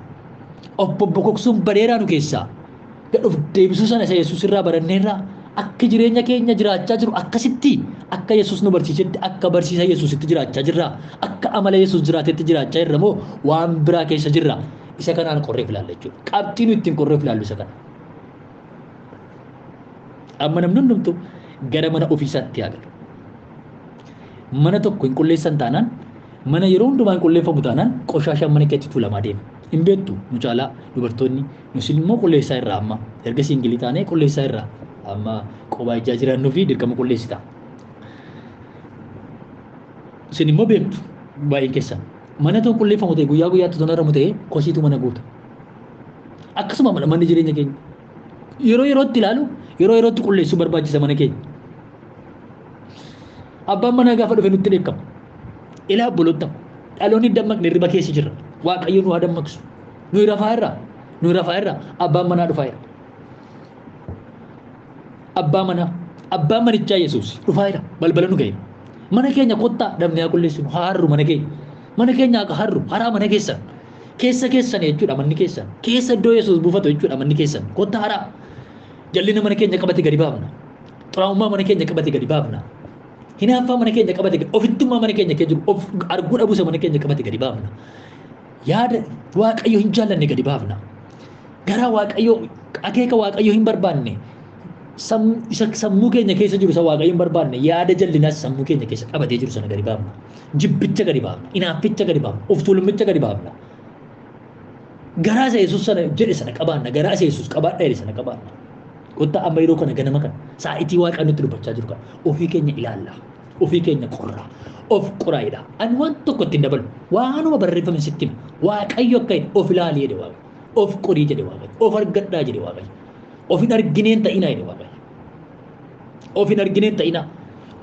of bobbokoksuun badeeraa nu keessaa, gad of deebisuu sana isa Yesuus irraa baranneerraa, Akka jireenya keenya jiraachaa jiru akkasitti akka Yesuus nu barsiisetti akka barsiisa Yesuusitti jiraachaa jirra. Akka amala Yesuus jiraatetti jiraachaa jirra moo waan biraa keessa jirra? Isa kanaan qorreef ilaalla jechuudha. Qabxii nu ittiin qorreef ilaallu isa kana. Amma namni hundumtu gara mana ofiisaatti haa galu. Mana tokko hin qulleessan taanaan, mana yeroo hundumaa hin qulleeffamu taanaan qoshaashaan mana keessatti tuulamaa deema. Hin beektu nu caalaa dubartoonni, nus immoo qulleessaa irraa amma erga siingilii taanee qulleessaa irraa amma qobaa ijaa jiraannuu fi dirqama qulleessita. Isin immoo beektu baay'een keessan. Mana tokko qulleeffamu ta'e guyyaa guyyaatti osoo haramu ta'e kosiitu mana guuta. Akkasuma manni jireenya keenya. Yeroo yerootti ilaalu, yeroo yerootti qulleessuu barbaachisa mana keenya. Abbaan manaa gaafa dhufe nutti dheekkama. Ilaa obboloota, dhaloonni dammaqne hirriba keessa jirra. Waaqayyo nu haa dammaqsu. Nuyi rafaa irra, nuyi rafaa irra abbaan manaa dhufaa jira. Abbaa manaa, abbaan manichaa Yesuus dhufaa jira. Balbala nu ga'e. Mana keenya kottaa dhabnee haa qulleessinu, haa harru mana keenya. Mana keenya akka harru, haraa mana keessan. Keessa keessan jechuudha manni keessan. Keessa iddoo Yesuus buufatu jechuudha manni keessan. Kottaa haraa. Jallina mana keenya qabate gadi baafna. Xuraa'ummaa mana keenya qabate gadi baafna. Hinaaffaa mana keenya qabate, ofittummaa mana keenya keessa jiru, of arguu dhabuusa mana keenya qabate gadi baafna. Yaada Waaqayyo hin jaallanne gadi baafna. Garaa Waaqayyo, akeeka Waaqayyo hin barbaanne, isa sammuu keenya keessa jiru isa Waaqayyo hin barbaanne, yaada jallinaas sammuu keenya keessa qabatee jiru sana gadi baafna. Jibbicha gadi baafna, hinaafficha gadi baafna, of tuulummicha gadi baafna. Garaa isa Yesuus sana jedhe sana qabaanna, garaa isa Yesuus qabaadha jedhe sana qabaanna. Kottaa amma yeroo kana ganama kana saa'itii Waaqaa nutti dubbachaa jiru kana ofii keenya ilaalla, ofii keenya qorra, of qoraa'edha. Ani waan tokko ittiin dabalu, waanuma barreeffame sitti hima. Waaqayyo akka inni of ilaali jedhe Waaqayyo, of qorii jedhe Waaqayyo, of argadhaa jedhe Waaqayyo, of hin argineen ta'inaa jedhe Waaqayyo, of hin argineen ta'inaa.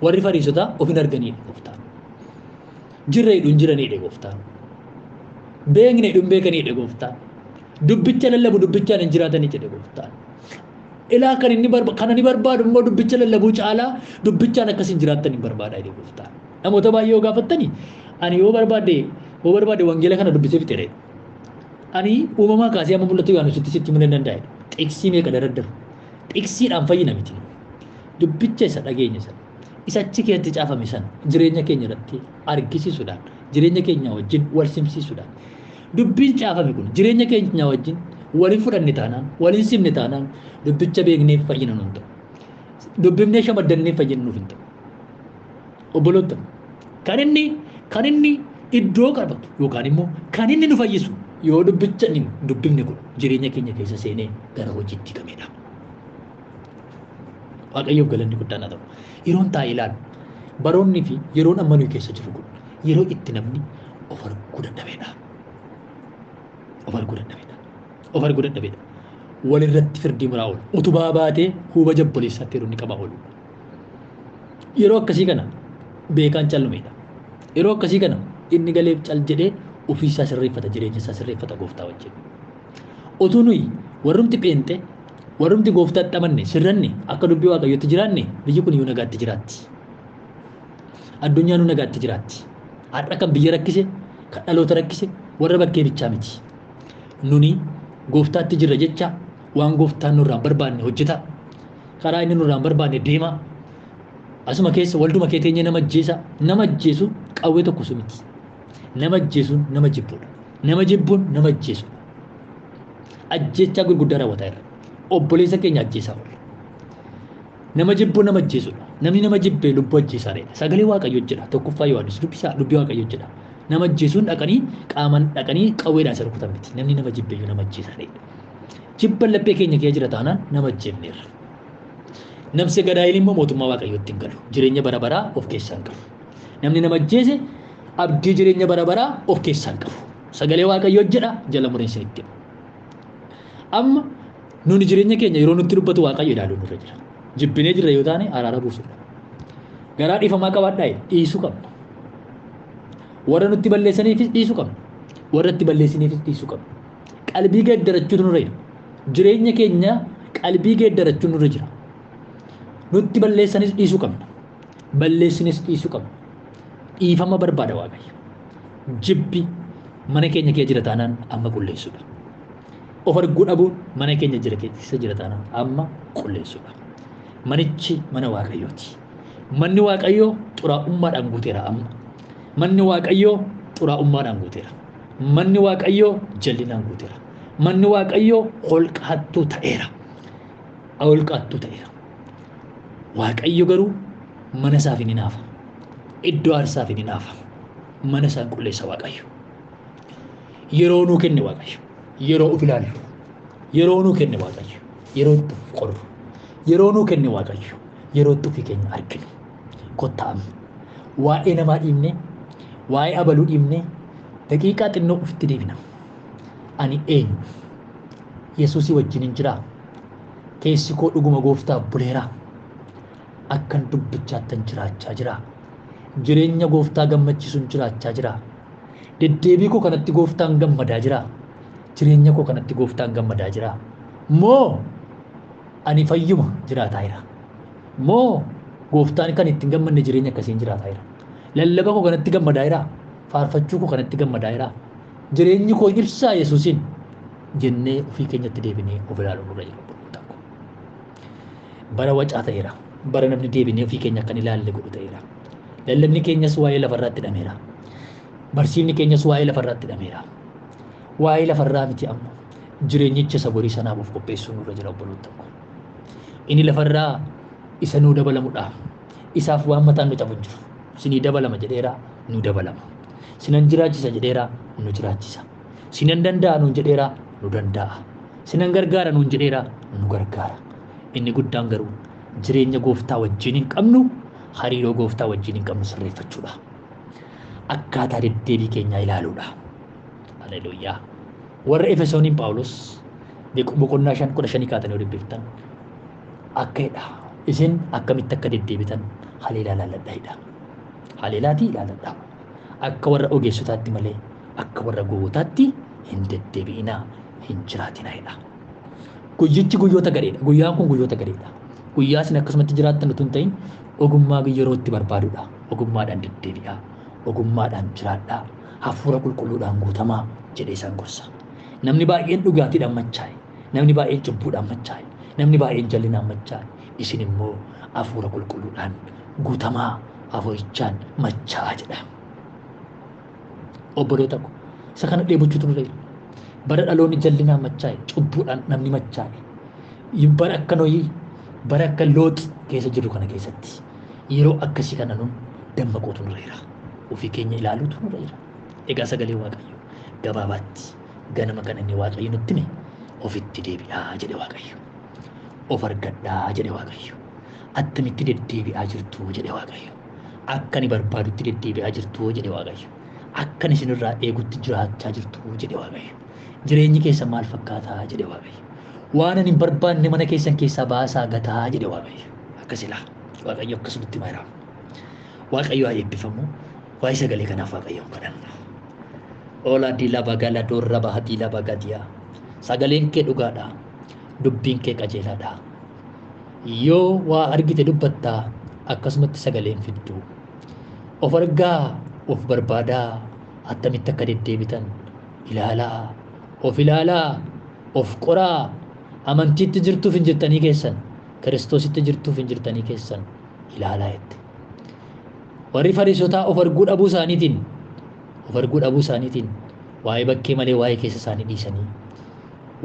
Warri Fariisotaa of hin arganii jedhe Gooftaan. Jirra jedhu hin jiranii jedhe Gooftaan. Beekne jedhu hin beekanii jedhe Gooftaan. Dubbicha lallabu dubbichaan hin jiraatanii jedhe Gooftaan. Ilaa kan inni kan ani barbaadu immoo dubbicha lallabuu caalaa dubbichaan akkas hin jiraattan hin barbaada jedhe Gooftaan. Namoota baay'ee yoo gaafattani, ani yoo barbaade wangeela kana dubbisee fixeera. Ani uumamaa kaasee amma mul'atu Yohaannisitti sitti himuu nan danda'a. Xiqsii meeqa daraddaru? Xiqsiidhaan fayyina miti. Dubbicha isa dhageenya sana, isa achi keessatti caafame sana jireenya keenya irratti argisiisuudhaan, jireenya keenya wajjin wal simsiisuudhaan, dubbiin caafame kun jireenya keenya wajjin waliin fudhanne taanaan, waliin simne taanaan dubbicha beekneef fayyina nuuf hin ta'u. Dubbifnee shamaddanneef fayyina nuuf hin ta'u. Obboloota, kan inni iddoo qabatu yookaan immoo kan inni nu fayyisu yoo dubbicha inni dubbifne kun jireenya keenya keessa seenee gara hojiitti gamedha. Waaqayyoof galanni guddaan haa ta'u. Yeroon taa'ee ilaalu, baroonni fi yeroon amma nuyi keessa jirru kun yeroo itti namni of arguu dadhabedha. Of arguu dadhabedha. Of arguu dadhabedha. Walirratti firdii muraa oolu. Utubaa baatee huuba jabboleessaatti yeroo inni qabaa oolu. Yeroo akkasii kana beekaan callumeedha. Yeroo akkasii kana inni galeef cal jedhee ofiisaa sirreeffata, jireenya isaa sirreeffata gooftaa wajjin. Utuu nuyi warrumti pheenxe, warrumti gooftaatti amanne, sirranne, akka dubbii Waaqayyootti jiraanne, biyyi kun iyyuu nagaatti jiraatti. Addunyaan nagaatti jiraatti. Har'a kan biyya rakkise, kan dhaloota rakkise, warra bakkee bichaa miti. Nuni gooftaatti jirra jecha waan gooftaan nurraa hin barbaanne hojjeta. Karaa inni nurraa hin barbaanne deema. Asuma keessa walduma kee teenyee nama ajjeesa. Nama ajjeesuun qawwee tokko su miti. Nama ajjeesuun nama jibbuudha. Nama jibbuun nama ajjeesuudha. Ajjeechaa gurguddaa raawwataa jirra. Obboleessa keenya ajjeesaa oolla. Nama jibbuun nama ajjeesuudha. Namni nama jibbee lubbuu ajjeesaa dha. Sagalee Waaqayyoo jedha. Tokkoffaa Yohaannis dubbisaa dubbii Waaqayyoo jedha. Nama ajjeesuun dhaqanii qaamaan dhaqanii qawweedhaan isa rukutan miti. Namni nama jibbeeyyuu nama ajjeesaa dha. Jibban laphee keenya keessa jira taanaan nama ajjeefneerra. Namsi gadaayil immoo mootummaa Waaqayyootti hin galu. Jireenya bara baraa of keessaa hin qabu. Namni nama ajjeese abdii jireenya bara baraa of keessaa hin qabu. Sagalee Waaqayyoo jedha jala mureen itti. Amma nuni jireenya keenya yeroo nutti dubbatu Waaqayyo ilaaluu nurra jira. Jibbinee jirra yoo taane araara buusuudha. Garaa dhiifamaa qabaadhaa dhiisuu qabna. Warra nutti balleessaniifis dhiisuu qabna. Warra itti balleessiniifis dhiisuu qabna. Qalbii geeddarachuutu nurra jira. Jireenya keenya qalbii geeddarachuun nurra jira. Nutti balleessanis dhiisuu qabna. Balleessinis dhiisuu qabna. Dhiifama barbaada Waaqayyo. Jibbi mana keenya keessa jira taanaan amma qulleessuudha. Of arguu dhabuun mana keenya jira keessa jira taanaan amma qulleessuudha. Manichi mana Waaqayyooti. Manni Waaqayyoo xuraa'ummaadhaan guuteera amma. Manni Waaqayyoo xuraa'ummaadhaan guuteera. Manni Waaqayyoo jallinaan guuteera. Manni Waaqayyoo holqa hattuu ta'eera. Holqa hattuu ta'eera. Waaqayyo garuu mana isaaf hin hinaafa. Iddoo aarsaaf hin hinaafa. Mana isaa qulleessa Waaqayyo. Yeroo nuu kenne Waaqayyo. Yeroo of ilaallu. Yeroo nuu kenne Waaqayyo. Yeroo itti of qorru. Yeroo nuu kenne Waaqayyo. Yeroo itti ofii keenya arginu. Kottaa amma. Waa'ee namaa dhiibnee, waa'ee abaluu dhiibnee, daqiiqaa xinnoo ofitti deebina. Ani eenyu? Yesuusii wajjin hin jiraa? Keessi koo dhuguma gooftaaf buleeraa? Akkan dubbichaattan jiraachaa jiraa? Jireenya gooftaa gammachiisuun jiraachaa jiraa? Deddeebii koo kanatti gooftaan gammadaa jiraa? Jireenya koo kanatti gooftaan gammadaa jiraa? Moo ani fayyuma jiraataa jira? Moo gooftaan kan ittiin gammanne jireenya akkasiin jiraataa jira? Lallaba koo kanatti gammadaa jiraa? Faarfachuu koo kanatti gammadaa jiraa? Jireenyi koo ibsaa Yesuusiin jennee ofii keenyatti deebinee of ilaaluu nurra jira obboloota koo. Bara wacaa ta'eera. Bara namni deebinee ofii keenya akka hin ilaalle godhu ta'eera. Lallabni keenyas waa'ee lafarraatti hidhameera. Barsiifni keenyas waa'ee lafarraatti hidhameera. Waa'ee lafarraa miti amma. Jireenyicha isa borii sanaaf of qopheessuu nurra jira obboloota koo. Inni lafarraa isa nuu dabalamudha. Isaaf waan mataan nu cabu hin jiru. Sinii dabalama jedheera nu dabalama. Sinan jiraachisa jedheera nu jiraachisa. Sinan danda'a nuun jedheera nu danda'a. Sinan gargaara nuun jedheera nu gargaara. Inni guddaan garuu jireenya gooftaa wajjin hin qabnu, hariiroo gooftaa wajjin hin qabnu sirreeffachuudha. Akkaataa deddeebii keenyaa ilaaluudha. Haleluuyaa. Warra Efesooniin Phaawulos boqonnaa 5:15 kaatanii yoo dubbiftan akka jedha. Isin akkamitti akka deddeebitan haleelaa ilaalladhaa jedha. Haleelaatii ilaalladhaa. Akka warra ogeessotaatti malee akka warra gowwootaatti hin deddeebi'inaa, hin jiraatinaa jedha. Guyyichi guyyoota gadheedha. Guyyaan kun guyyoota gadheedha. Guyyaa isin akkasumatti jiraattan utuu hin ta'in ogummaa yeroo itti barbaadudha. Ogummaadhaan deddeebi'aa. Ogummaadhaan jiraadhaa. Hafuura qulqulluudhaan guutamaa jedhee isaan gorsa. Namni baay'een dhugaatiidhaan machaa'e. Namni baay'een cubbuudhaan machaa'e. Namni baay'een jallinaan machaa'e. Isin immoo hafuura qulqulluudhaan guutamaa, hafuurichaan machaa'aa jedha. Obboloota ko, isa kana dheebochuutu nurra jira. Bara dhaloonni jallinaan machaa'e, cubbuudhaan namni machaa'e. Bara akka Nohii, bara akka Loox keessa jirru kana keessatti yeroo akkasii kana nun dammaquutu nurra jira. Ofii keenya ilaaluutu nurra jira. Egaa sagalee Waaqayyo gabaabaatti ganama kana inni Waaqayyo nutti hime ofitti deebi'aa jedhe Waaqayyo. Of argadhaa jedhe Waaqayyo. Attamitti deddeebi'aa jirtu jedhe Waaqayyo. Akka ani barbaadutti deddeebi'aa jirtu jedhe Waaqayyo. Akka ani isinirraa eegutti jiraachaa jirtu jedhe Waaqayyo. Jireenyi keessan maal fakkaataa jedhe Waaqayyo. Waan ani hin barbaanne mana keessan keessaa baasaa gataa jedhe Waaqayyo. Akkas ilaa. Waaqayyo akkasumatti himaa jira. Waaqayyo haa eebbifamu. Waa'ee sagalee kanaaf Waaqayyoon kadhanna. Ola dila bagala dorra baha dila bagadiya. Sagaleen kee dhugaadha. Dubbiin kee qajeelaadha. Yoo waa argite dubbattaa akkasumatti sagaleen fiddu. Of argaa, of barbaadaa, attamitti akka deddeebitan ilaalaa, of ilaalaa, of qoraa, amantiitti jirtuuf hin jirtanii keessan, Kiristoositti jirtuuf hin jirtanii keessan ilaalaa jette. Warri Fariisotaa of arguu dhabuu isaaniitiin, of arguu dhabuu isaaniitiin waa'ee bakkee malee waa'ee keessa isaanii dhiisanii,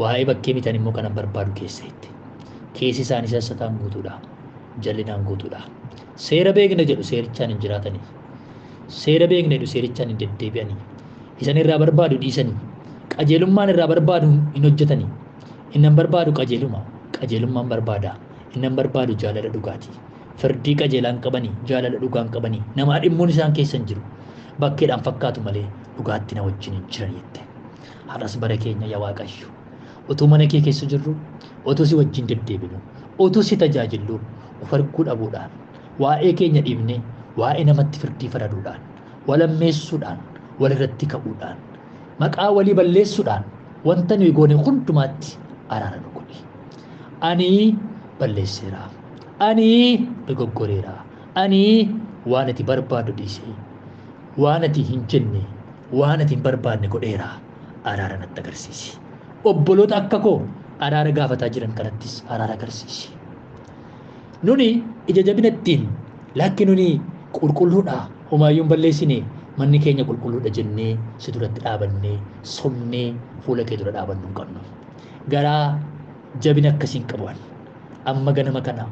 waa'ee bakkee mitan immoo kanan barbaadu keessa jette. Keessi isaanii sassataan guutuudha, jallinaan guutuudha. Seera beekna jedhu seerichaan hin jiraatanii. Seera beekna jedhu seerichaan hin deddeebi'anii. Isan irraa barbaadu dhiisanii. Qajeelummaan irraa barbaadu hin hojjetanii. Innan barbaadu qajeeluma. Qajeelummaan barbaada. Innan barbaadu jaalala dhugaatii. Firdii qajeelaan qabanii, jaalala dhugaan qabanii, namaa dhimmuun isaan keessa hin jiru. Bakkeedhaan fakkaatu malee dhugaatti na wajjin hin jiran jette. Har'as bara keenya yaa Waaqayyo. Utuu mana kee keessa jirru, utuu si wajjin deddeebinu, utuu si tajaajillu, of arguu dhabuudhaan, waa'ee keenya dhiibnee, waa'ee namatti firdii faraduudhaan, walammeessuudhaan, walirratti ka'uudhaan, maqaa walii balleessuudhaan wanta nuyi goone hundumaatti araara nu godhi. Ani balleesseera. Ani dogoggoreera. Ani waan ati barbaadu dhiisee, waan ati hin jenne, waan ati hin barbaanne godheera. Araara natti agarsiisi. Obboloota akka koo araara gaafataa jiran kanattis araara agarsiisi. Nuni ija jabina ittiin lakki nuni qulqulluudha homaayyuu hin balleessine manni keenya qulqulluudha jennee si duratti dhaabannee somnee fuula kee dura dhaabannu hin qabnu. Garaa jabina akkasii hin qabu ani. Amma ganama kana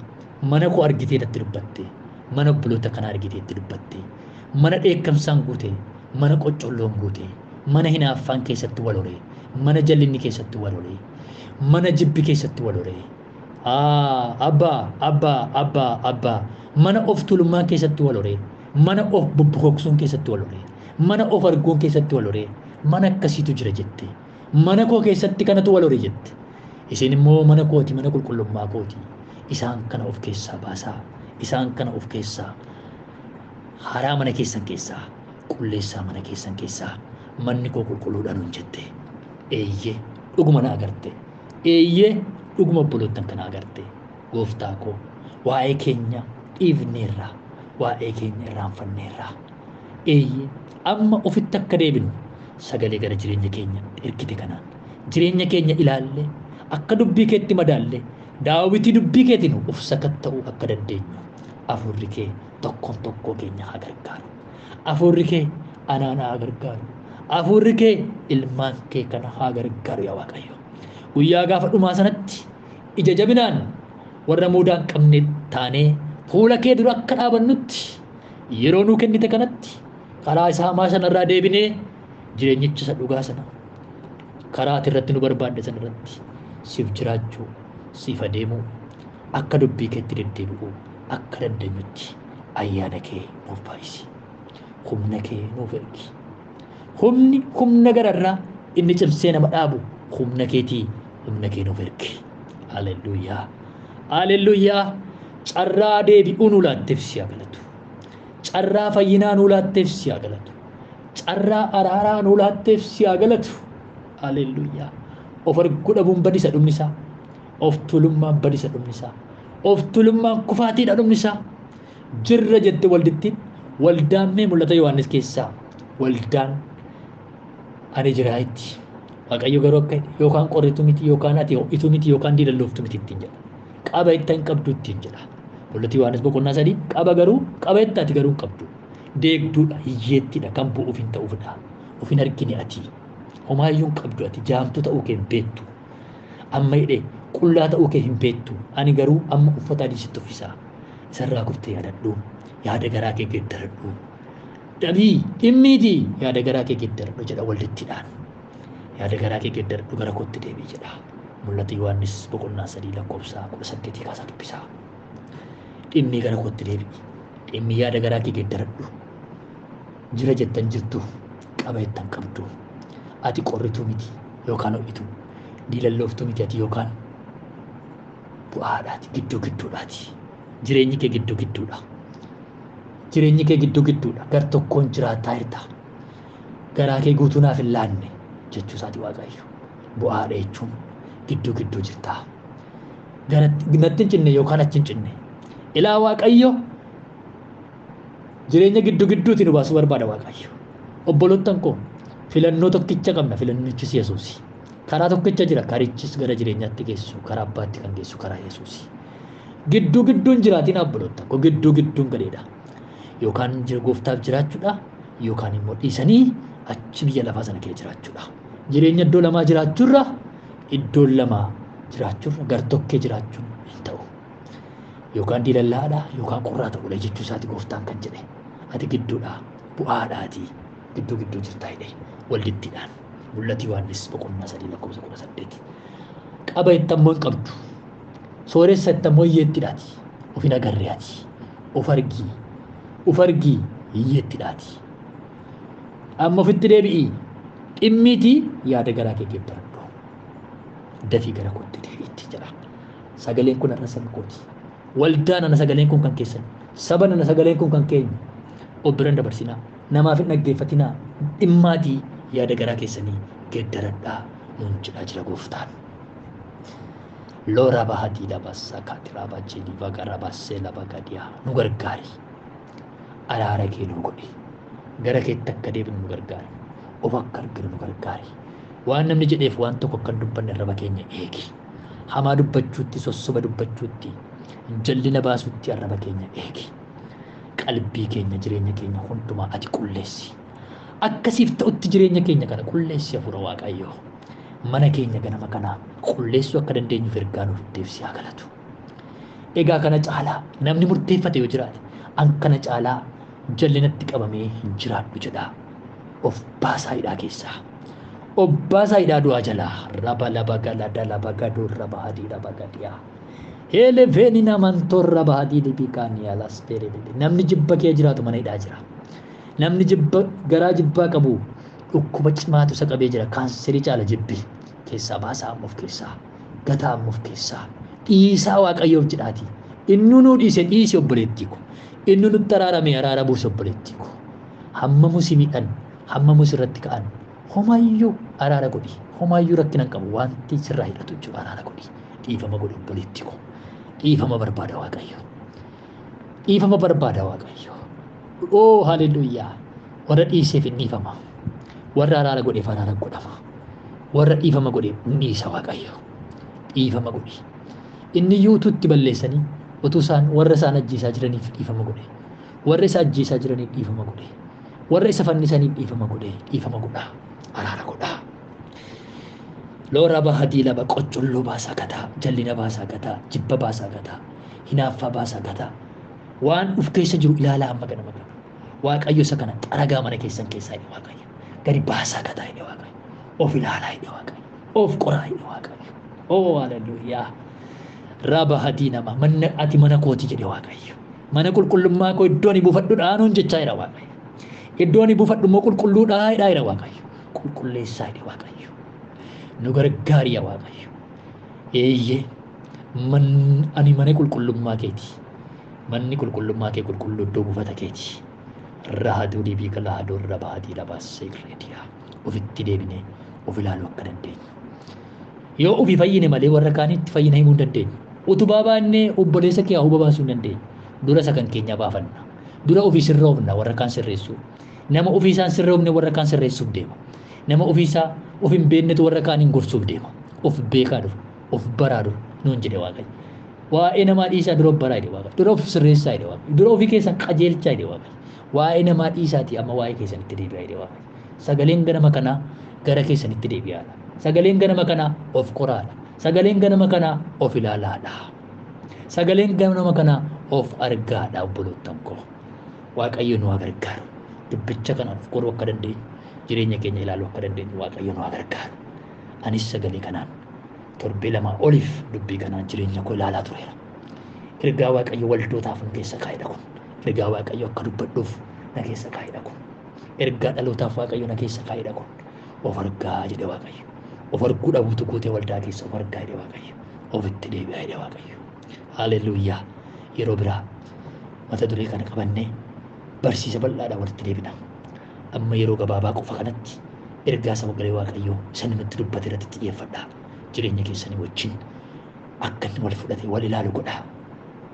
mana koo argitee natti dubbatte, mana obboloota kana argitee itti dubbatte, mana dheekkamsaan guute, mana qoccolloon guute, mana hinaaffaan keessatti wal horee, mana jallinni keessatti wal horee, mana jibbi keessatti wal horee. Abbaa, abbaa, abbaa, abbaa, mana of tuulummaan keessatti wal horee, mana of bubbukoksuun keessatti wal horee, mana of arguun keessatti wal horee, mana akkasiitu jira jette. Mana koo keessatti kanatu wal horee jette. Isin immoo mana kooti, mana qulqullummaa kooti. Isaan kana of keessaa baasaa, isaan kana of keessaa haraa mana keessan keessaa, qulleessaa mana keessan keessaa, manni koo qulqulluudha nuun jette. Eeyyee dhuguma na agarte. Eeyyee dhuguma obboloottan kana agarte. Gooftaa koo waa'ee keenya dhiifneerra, waa'ee keenya irraanfanneerra. Eeyyee amma ofitti akka deebinu sagalee gara jireenya keenya ergite kanaan jireenya keenya ilaalle akka dubbii keetti madaalle daawwitii dubbii keetiin of sakatta'uu akka dandeenyu hafuurri kee tokkoon tokkoo keenya haa gargaaru. Hafuurri kee anaan haa gargaaru. Hafuurri kee ilmaan kee kana haa gargaaru yaa Waaqayyo. Guyyaa gaafa dhumaa sanatti ija jabinaan warra mudaa hin qabne taanee fuula kee dura akka dhaabannutti yeroo nuu kennite kanatti karaa isa hamaa sanarraa deebinee jireenyicha isa dhugaa sana karaa ati irratti nu barbaadde sana irratti siif jiraachuu, siif adeemuu, akka dubbii keetti deddeebi'uu akka dandeenyutti ayyaana kee nuuf baay'isi. Humna kee nuuf ergi. Humni humna gararraa inni cimsee nama dhaabu humna keetii humna kee nuuf ergi. Haleluuyaa. Haleluuyaa. Carraa deebi'uu nu laatteef si haa galatu. Carraa fayyinaa nu laatteef si haa galatu. Carraa araaraa nu laatteef si haa galatu. Haleluuyaa. Of arguu dhabuun badisa dhumni isaa. Of tuulummaan badisa dhumni isaa. Of tuulummaan kufaatiidha dhumni isaa. Jirra jette waldittiin waldaan mee mul'ata Yohaannis keessaa waldaan ani jiraa itti. Waaqayyo garuu akka yookaan qorritu miti yookaan ati ho'itu miti yookaan diilallooftu miti ittiin jedha. Qaba itti hin qabdu ittiin jedha. Mul'ata Yohaannis boqonnaa 3 qaba garuu qaba itti ati garuu hin qabdu. Deegduudha, hiyyeettiidha, kan bu'uuf hin ta'uufidha. Of hin argine ati. Homaayyuu hin qabdu ati jaamtu ta'uu kee hin beektu. Amma hidhee qullaa ta'uu kee hin beektu. Ani garuu amma uffata adii sitti uffisa. Isarraa kuftee yaadadhu. Yaada garaa kee geeddaradhu. Dhabii dhimmiitii yaada garaa kee geeddaradhu jedha waldittiidhaan. Yaada garaa kee geeddaradhu gara kootti deebi'i jedha. Mul'ata Yohaannis boqonnaa 3 lakkoofsa 18 kaasaa dubbisaa. Dhimmii gara kootti deebi'i. Dhimmii yaada garaa kee geeddaradhu. Jira jettan jirtu qaba jettan qabdu. Ati qorrituu miti yookaan ho'itu. Diilallooftuu miti ati yookaan bu'aadhaati gidduu gidduudhaati. Jireenyi kee gidduu gidduudha. Jireenyi kee gidduu gidduudha. Gar tokkoon jiraataa jirta. Garaa kee guutuu naaf hin laanne jechuu isaati Waaqayyo. Bu'aadha jechuun gidduu gidduu jirta. Gara natti hin cinne yookaan achi hin cinne. Ilaa Waaqayyo jireenya gidduu gidduutti nu baasuu barbaada Waaqayyo. Obboloottan koo filannoo tokkicha qabna, filannichis Yesuusi. Karaa tokkicha jira, karichis gara jireenyaatti geessu, karaa abbaatti kan geessu karaa Yesuusi. Gidduu gidduun jiraatiin obboloottan koo gidduu gidduun gadheedha. Yookaan gooftaaf jiraachuudha yookaan immoo dhiisanii achi biyya lafaa sana keessa jiraachuudha. Jireenya iddoo lamaa jiraachuurra iddoo lamaa jiraachuurra gar-tokkee jiraachuun hin ta'u. Yookaan diilallaadha yookaan qorraa ta'uudha jechuu isaati gooftaan kan jedhe. Ati gidduudha bu'aadhaati gidduu gidduu jirtaa jedhe waldittiidhaan. Mul'ata Yohaannis boqonnaa 3 lakkoofsa 18. Qaba itti ammoo hin qabdu. Sooressa itti ammoo hiyyeettidhaati. Of hin agarre ati. Of argii. Of argii hiyyeettidhaati. Amma ofitti deebi'ii. Dhimmiitii yaada garaa kee geeddaradhu. Dafii gara kootti deebi'itti jedha. Sagaleen kun har'a saba kooti. Waldaan ana sagaleen kun kan keessan. Saba ana sagaleen kun kan keenya. Of biran dabarsinaa. Namaaf hin dhaggeeffatinaa. Dhimmaatii yaada garaa keessanii geeddaradhaa nuun jedhaa jira gooftaan. Loora bahadii labassa kaatiraa bacheelii baqara bassee laba gadiyaa nu gargaari. Araara kee nu godhi. Gara keetti akka deebinu nu gargaari. Of akka arginu nu gargaari. Waan namni jedheef waan tokko akka hin dubbanne arraba keenya eegi. Hamaa dubbachuutti, sossoba dubbachuutti Jallina baasutti arraba keenya eegi. Qalbii keenya jireenya keenya hundumaa ati qulleessi. Akkasiif ta'utti jireenya keenya kana qulleessi hafuura Waaqayyoo. Mana keenya ganama kanaa qulleessuu akka dandeenyuuf ergaa nuuf deebisee haa galatu. Egaa kana caalaa namni murteeffate yoo jiraate an kana caalaa jallinatti qabamee hin jiraadhu jedhaa. Of baasaa hidhaa keessaa. Of baasaa hidhaa du'aa jalaa. Raba laba gala dala baga durra bahadii raba gadiyaa. Hele feeni naman torra bahadii libiqaanii alas fere. Namni jibba kee jiraatu mana hidhaa jira. Namni jibba garaa jibbaa qabu dhukkuba cimaatu isa qabee jira. Kaanserii caala jibbi. Keessaa baasaa amma of keessaa. Gataa amma of keessaa. Dhiisaa Waaqayyoof jedhaati. Inni nuu dhiise dhiisi obboleettii ko. Inni nutti araarame araara buuse obboleettii ko. Hammamu si miidhan, hammamu sirratti ka'an, homaayyuu araara godhi. Homaayyuu rakkina hin qabu. Wanti sirraa hidhatu jiru araara godhi. Dhiifama godhi obboleettii ko. Dhiifama barbaada Waaqayyo. Dhiifama barbaada Waaqayyo. Oo haleluuyaa. Warra dhiiseef hin dhiifama. Warra araara godheef araara godhama. Warra dhiifama godheef hin dhiisa Waaqayyo. Dhiifama godhi. Inni iyyuu utuu itti balleessanii utuu isaan warra isaan ajjeesaa jiraniif dhiifama godhe. Warra isa ajjeesaa jiraniif dhiifama godhe. Warra isa fannisaniif dhiifama godhe. Dhiifama godhaa. Araara godhaa. Loora bahadii laba qoccolloo baasaa gataa, jallina baasaa gataa, jibba baasaa gataa, hinaaffaa baasaa gataa. Waan uf keessa jiru ilaalaa amma ganama kana. Waaqayyo isa kana xaragaa mana keessan keessaa jedhe Waaqayyo. Gadi baasaa gataa jedhe Waaqayyo. Of ilaalaa jedhe Waaqayyo. Of qoraa jedhe Waaqayyo. Oo haleluuyaa. Raba hadii nama manna ati mana kooti jedhe Waaqayyo. Mana qulqullummaa koo iddoo ani buufadhu dhaanuun jechaa jira Waaqayyo. Iddoo ani buufadhu immoo qulqulluudhaa jedhaa jira Waaqayyo. Qulqulleessaa jedhe Waaqayyo. Nu gargaari yaa Waaqayyo. Eeyyee ani mana qulqullummaa keeti. Manni qulqullummaa kee qulqulluu iddoo buufata keeti. Rahaduu dibii kalahaduu raba hadii labaasee reediyaa. Ofitti deebinee of ilaaluu akka dandeenyu. Yoo ofii fayyine malee warra kaanitti fayyina himuu hin dandeenyu. Utubaa baannee obboleessa kee huba baasuu hin dandeenyu. Dura isa kan keenyaa baafanna. Dura ofii sirroofna warra kaan sirreessuu. Nama ofii isaan sirroofne warra kaan sirreessuuf deema. Nama ofii isaa of hin beeknetu warra kaan hin gorsuuf deema. Of beekaa dura, of baraa dura nuun jedhe Waaqayyo. Waa'ee namaa dhiisaa dura of baraa jedhe Waaqayyo. Dura of sirreessaa jedhe Waaqayyo. Dura ofii keessan qajeelchaa jedhe Waaqayyo. Waa'ee namaa dhiisaatii amma waa'ee keessanitti deebi'aa jedhe Waaqayyo. Sagaleen ganama kanaa gara keessanitti deebi'aadha. Sagaleen ganama kanaa of qoraadha. Sagaleen ganama kanaa of ilaalaadha. Sagaleen ganama kanaa of argaadha obbolootan koo. Waaqayyo nu haa gargaaru. Dubbicha kanaan of qoruu akka dandeenyu, jireenya keenya ilaaluu akka dandeenyu Waaqayyo nu haa gargaaru. Anis sagalee kanaan torbee lamaa oliif dubbii kanaan jireenya koo ilaalaa tureera. Ergaa Waaqayyo waldootaaf nu keessa kaa'edha kun. Ergaa Waaqayyo akka dubbadhuuf na keessa kaa'edha kun. Ergaa dhalootaaf Waaqayyo na keessa kaa'edha kun. Of argaa jedhe Waaqayyo. Of arguu dhabuutu guutee waldaa keessa of argaa jedhe Waaqayyo. Ofitti deebi'aa jedhe Waaqayyo. Haleluuyaa. Yeroo biraa mata duree kana qabannee barsiisa bal'aadhaan walitti deebina. Amma yeroo gabaabaa qofa kanatti ergaa sagalee Waaqayyoo isa namatti dubbate irratti xiyyeeffadhaa. Jireenya keessanii wajjin akka inni wal fudhate wal ilaalu godhaa.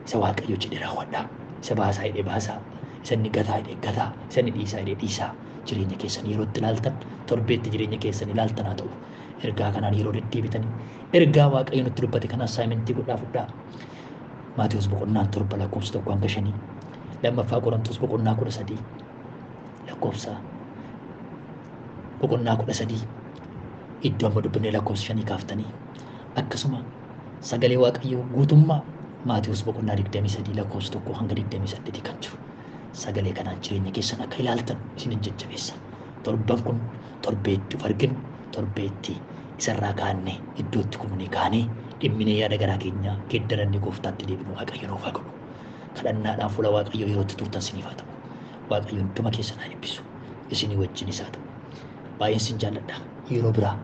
Isa Waaqayyo jedhe raawwadhaa. Isa baasaa jedhe baasaa. Isa inni gataa jedhe gataa. Isa inni dhiisaa jedhe dhiisaa. Jireenya keessan yeroo itti ilaaltan torbeetti jireenya keessan ilaaltan haa ta'u. Ergaa kanaan yeroo deddeebitanii ergaa Waaqayyo nutti dubbate kana assaayimentii godhaa fudhaa. Maatewos boqonnaa 7 lakkoofsa 1 hanga 5, lammaffaa Qorontos boqonnaa 13 lakkoofsa boqonnaa 13 iddoo amma dubbannee lakkoofsa 5 kaaftanii akkasuma sagalee Waaqayyoo guutummaa Maatewos boqonnaa 23 lakkoofsa 1 hanga 28 kan jiru sagalee kanaan jireenya keessan akka ilaaltan isinin jajjabeessa. Torban kun torbee itti of arginu, torbee itti isarraa kaannee iddootti kufnee kaanee dhimminee yaada garaa keenyaa geeddarannee gooftaatti deebinu Waaqayyo nuuf haa godhu. Kadhannaadhaan fuula Waaqayyoo yeroo itti turtan isiniif haa ta'u. Waaqayyo hunduma keessan haa eebbisu. Isinii wajjin isaa ta'u. Baay'een sin jaalladha. Yeroo biraa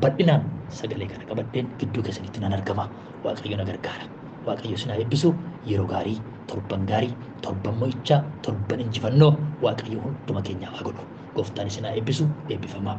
bal'inaan sagalee kana qabadheen gidduu keessanitti nan argama. Waaqayyo na gargaara. Waaqayyo isin haa eebbisu. Yeroo gaarii, torban gaarii, torban mo'ichaa, torban injifannoo Waaqayyo hunduma keenyaaf haa godhu. Gooftaan isin haa eebbisu. Eebbifamaa.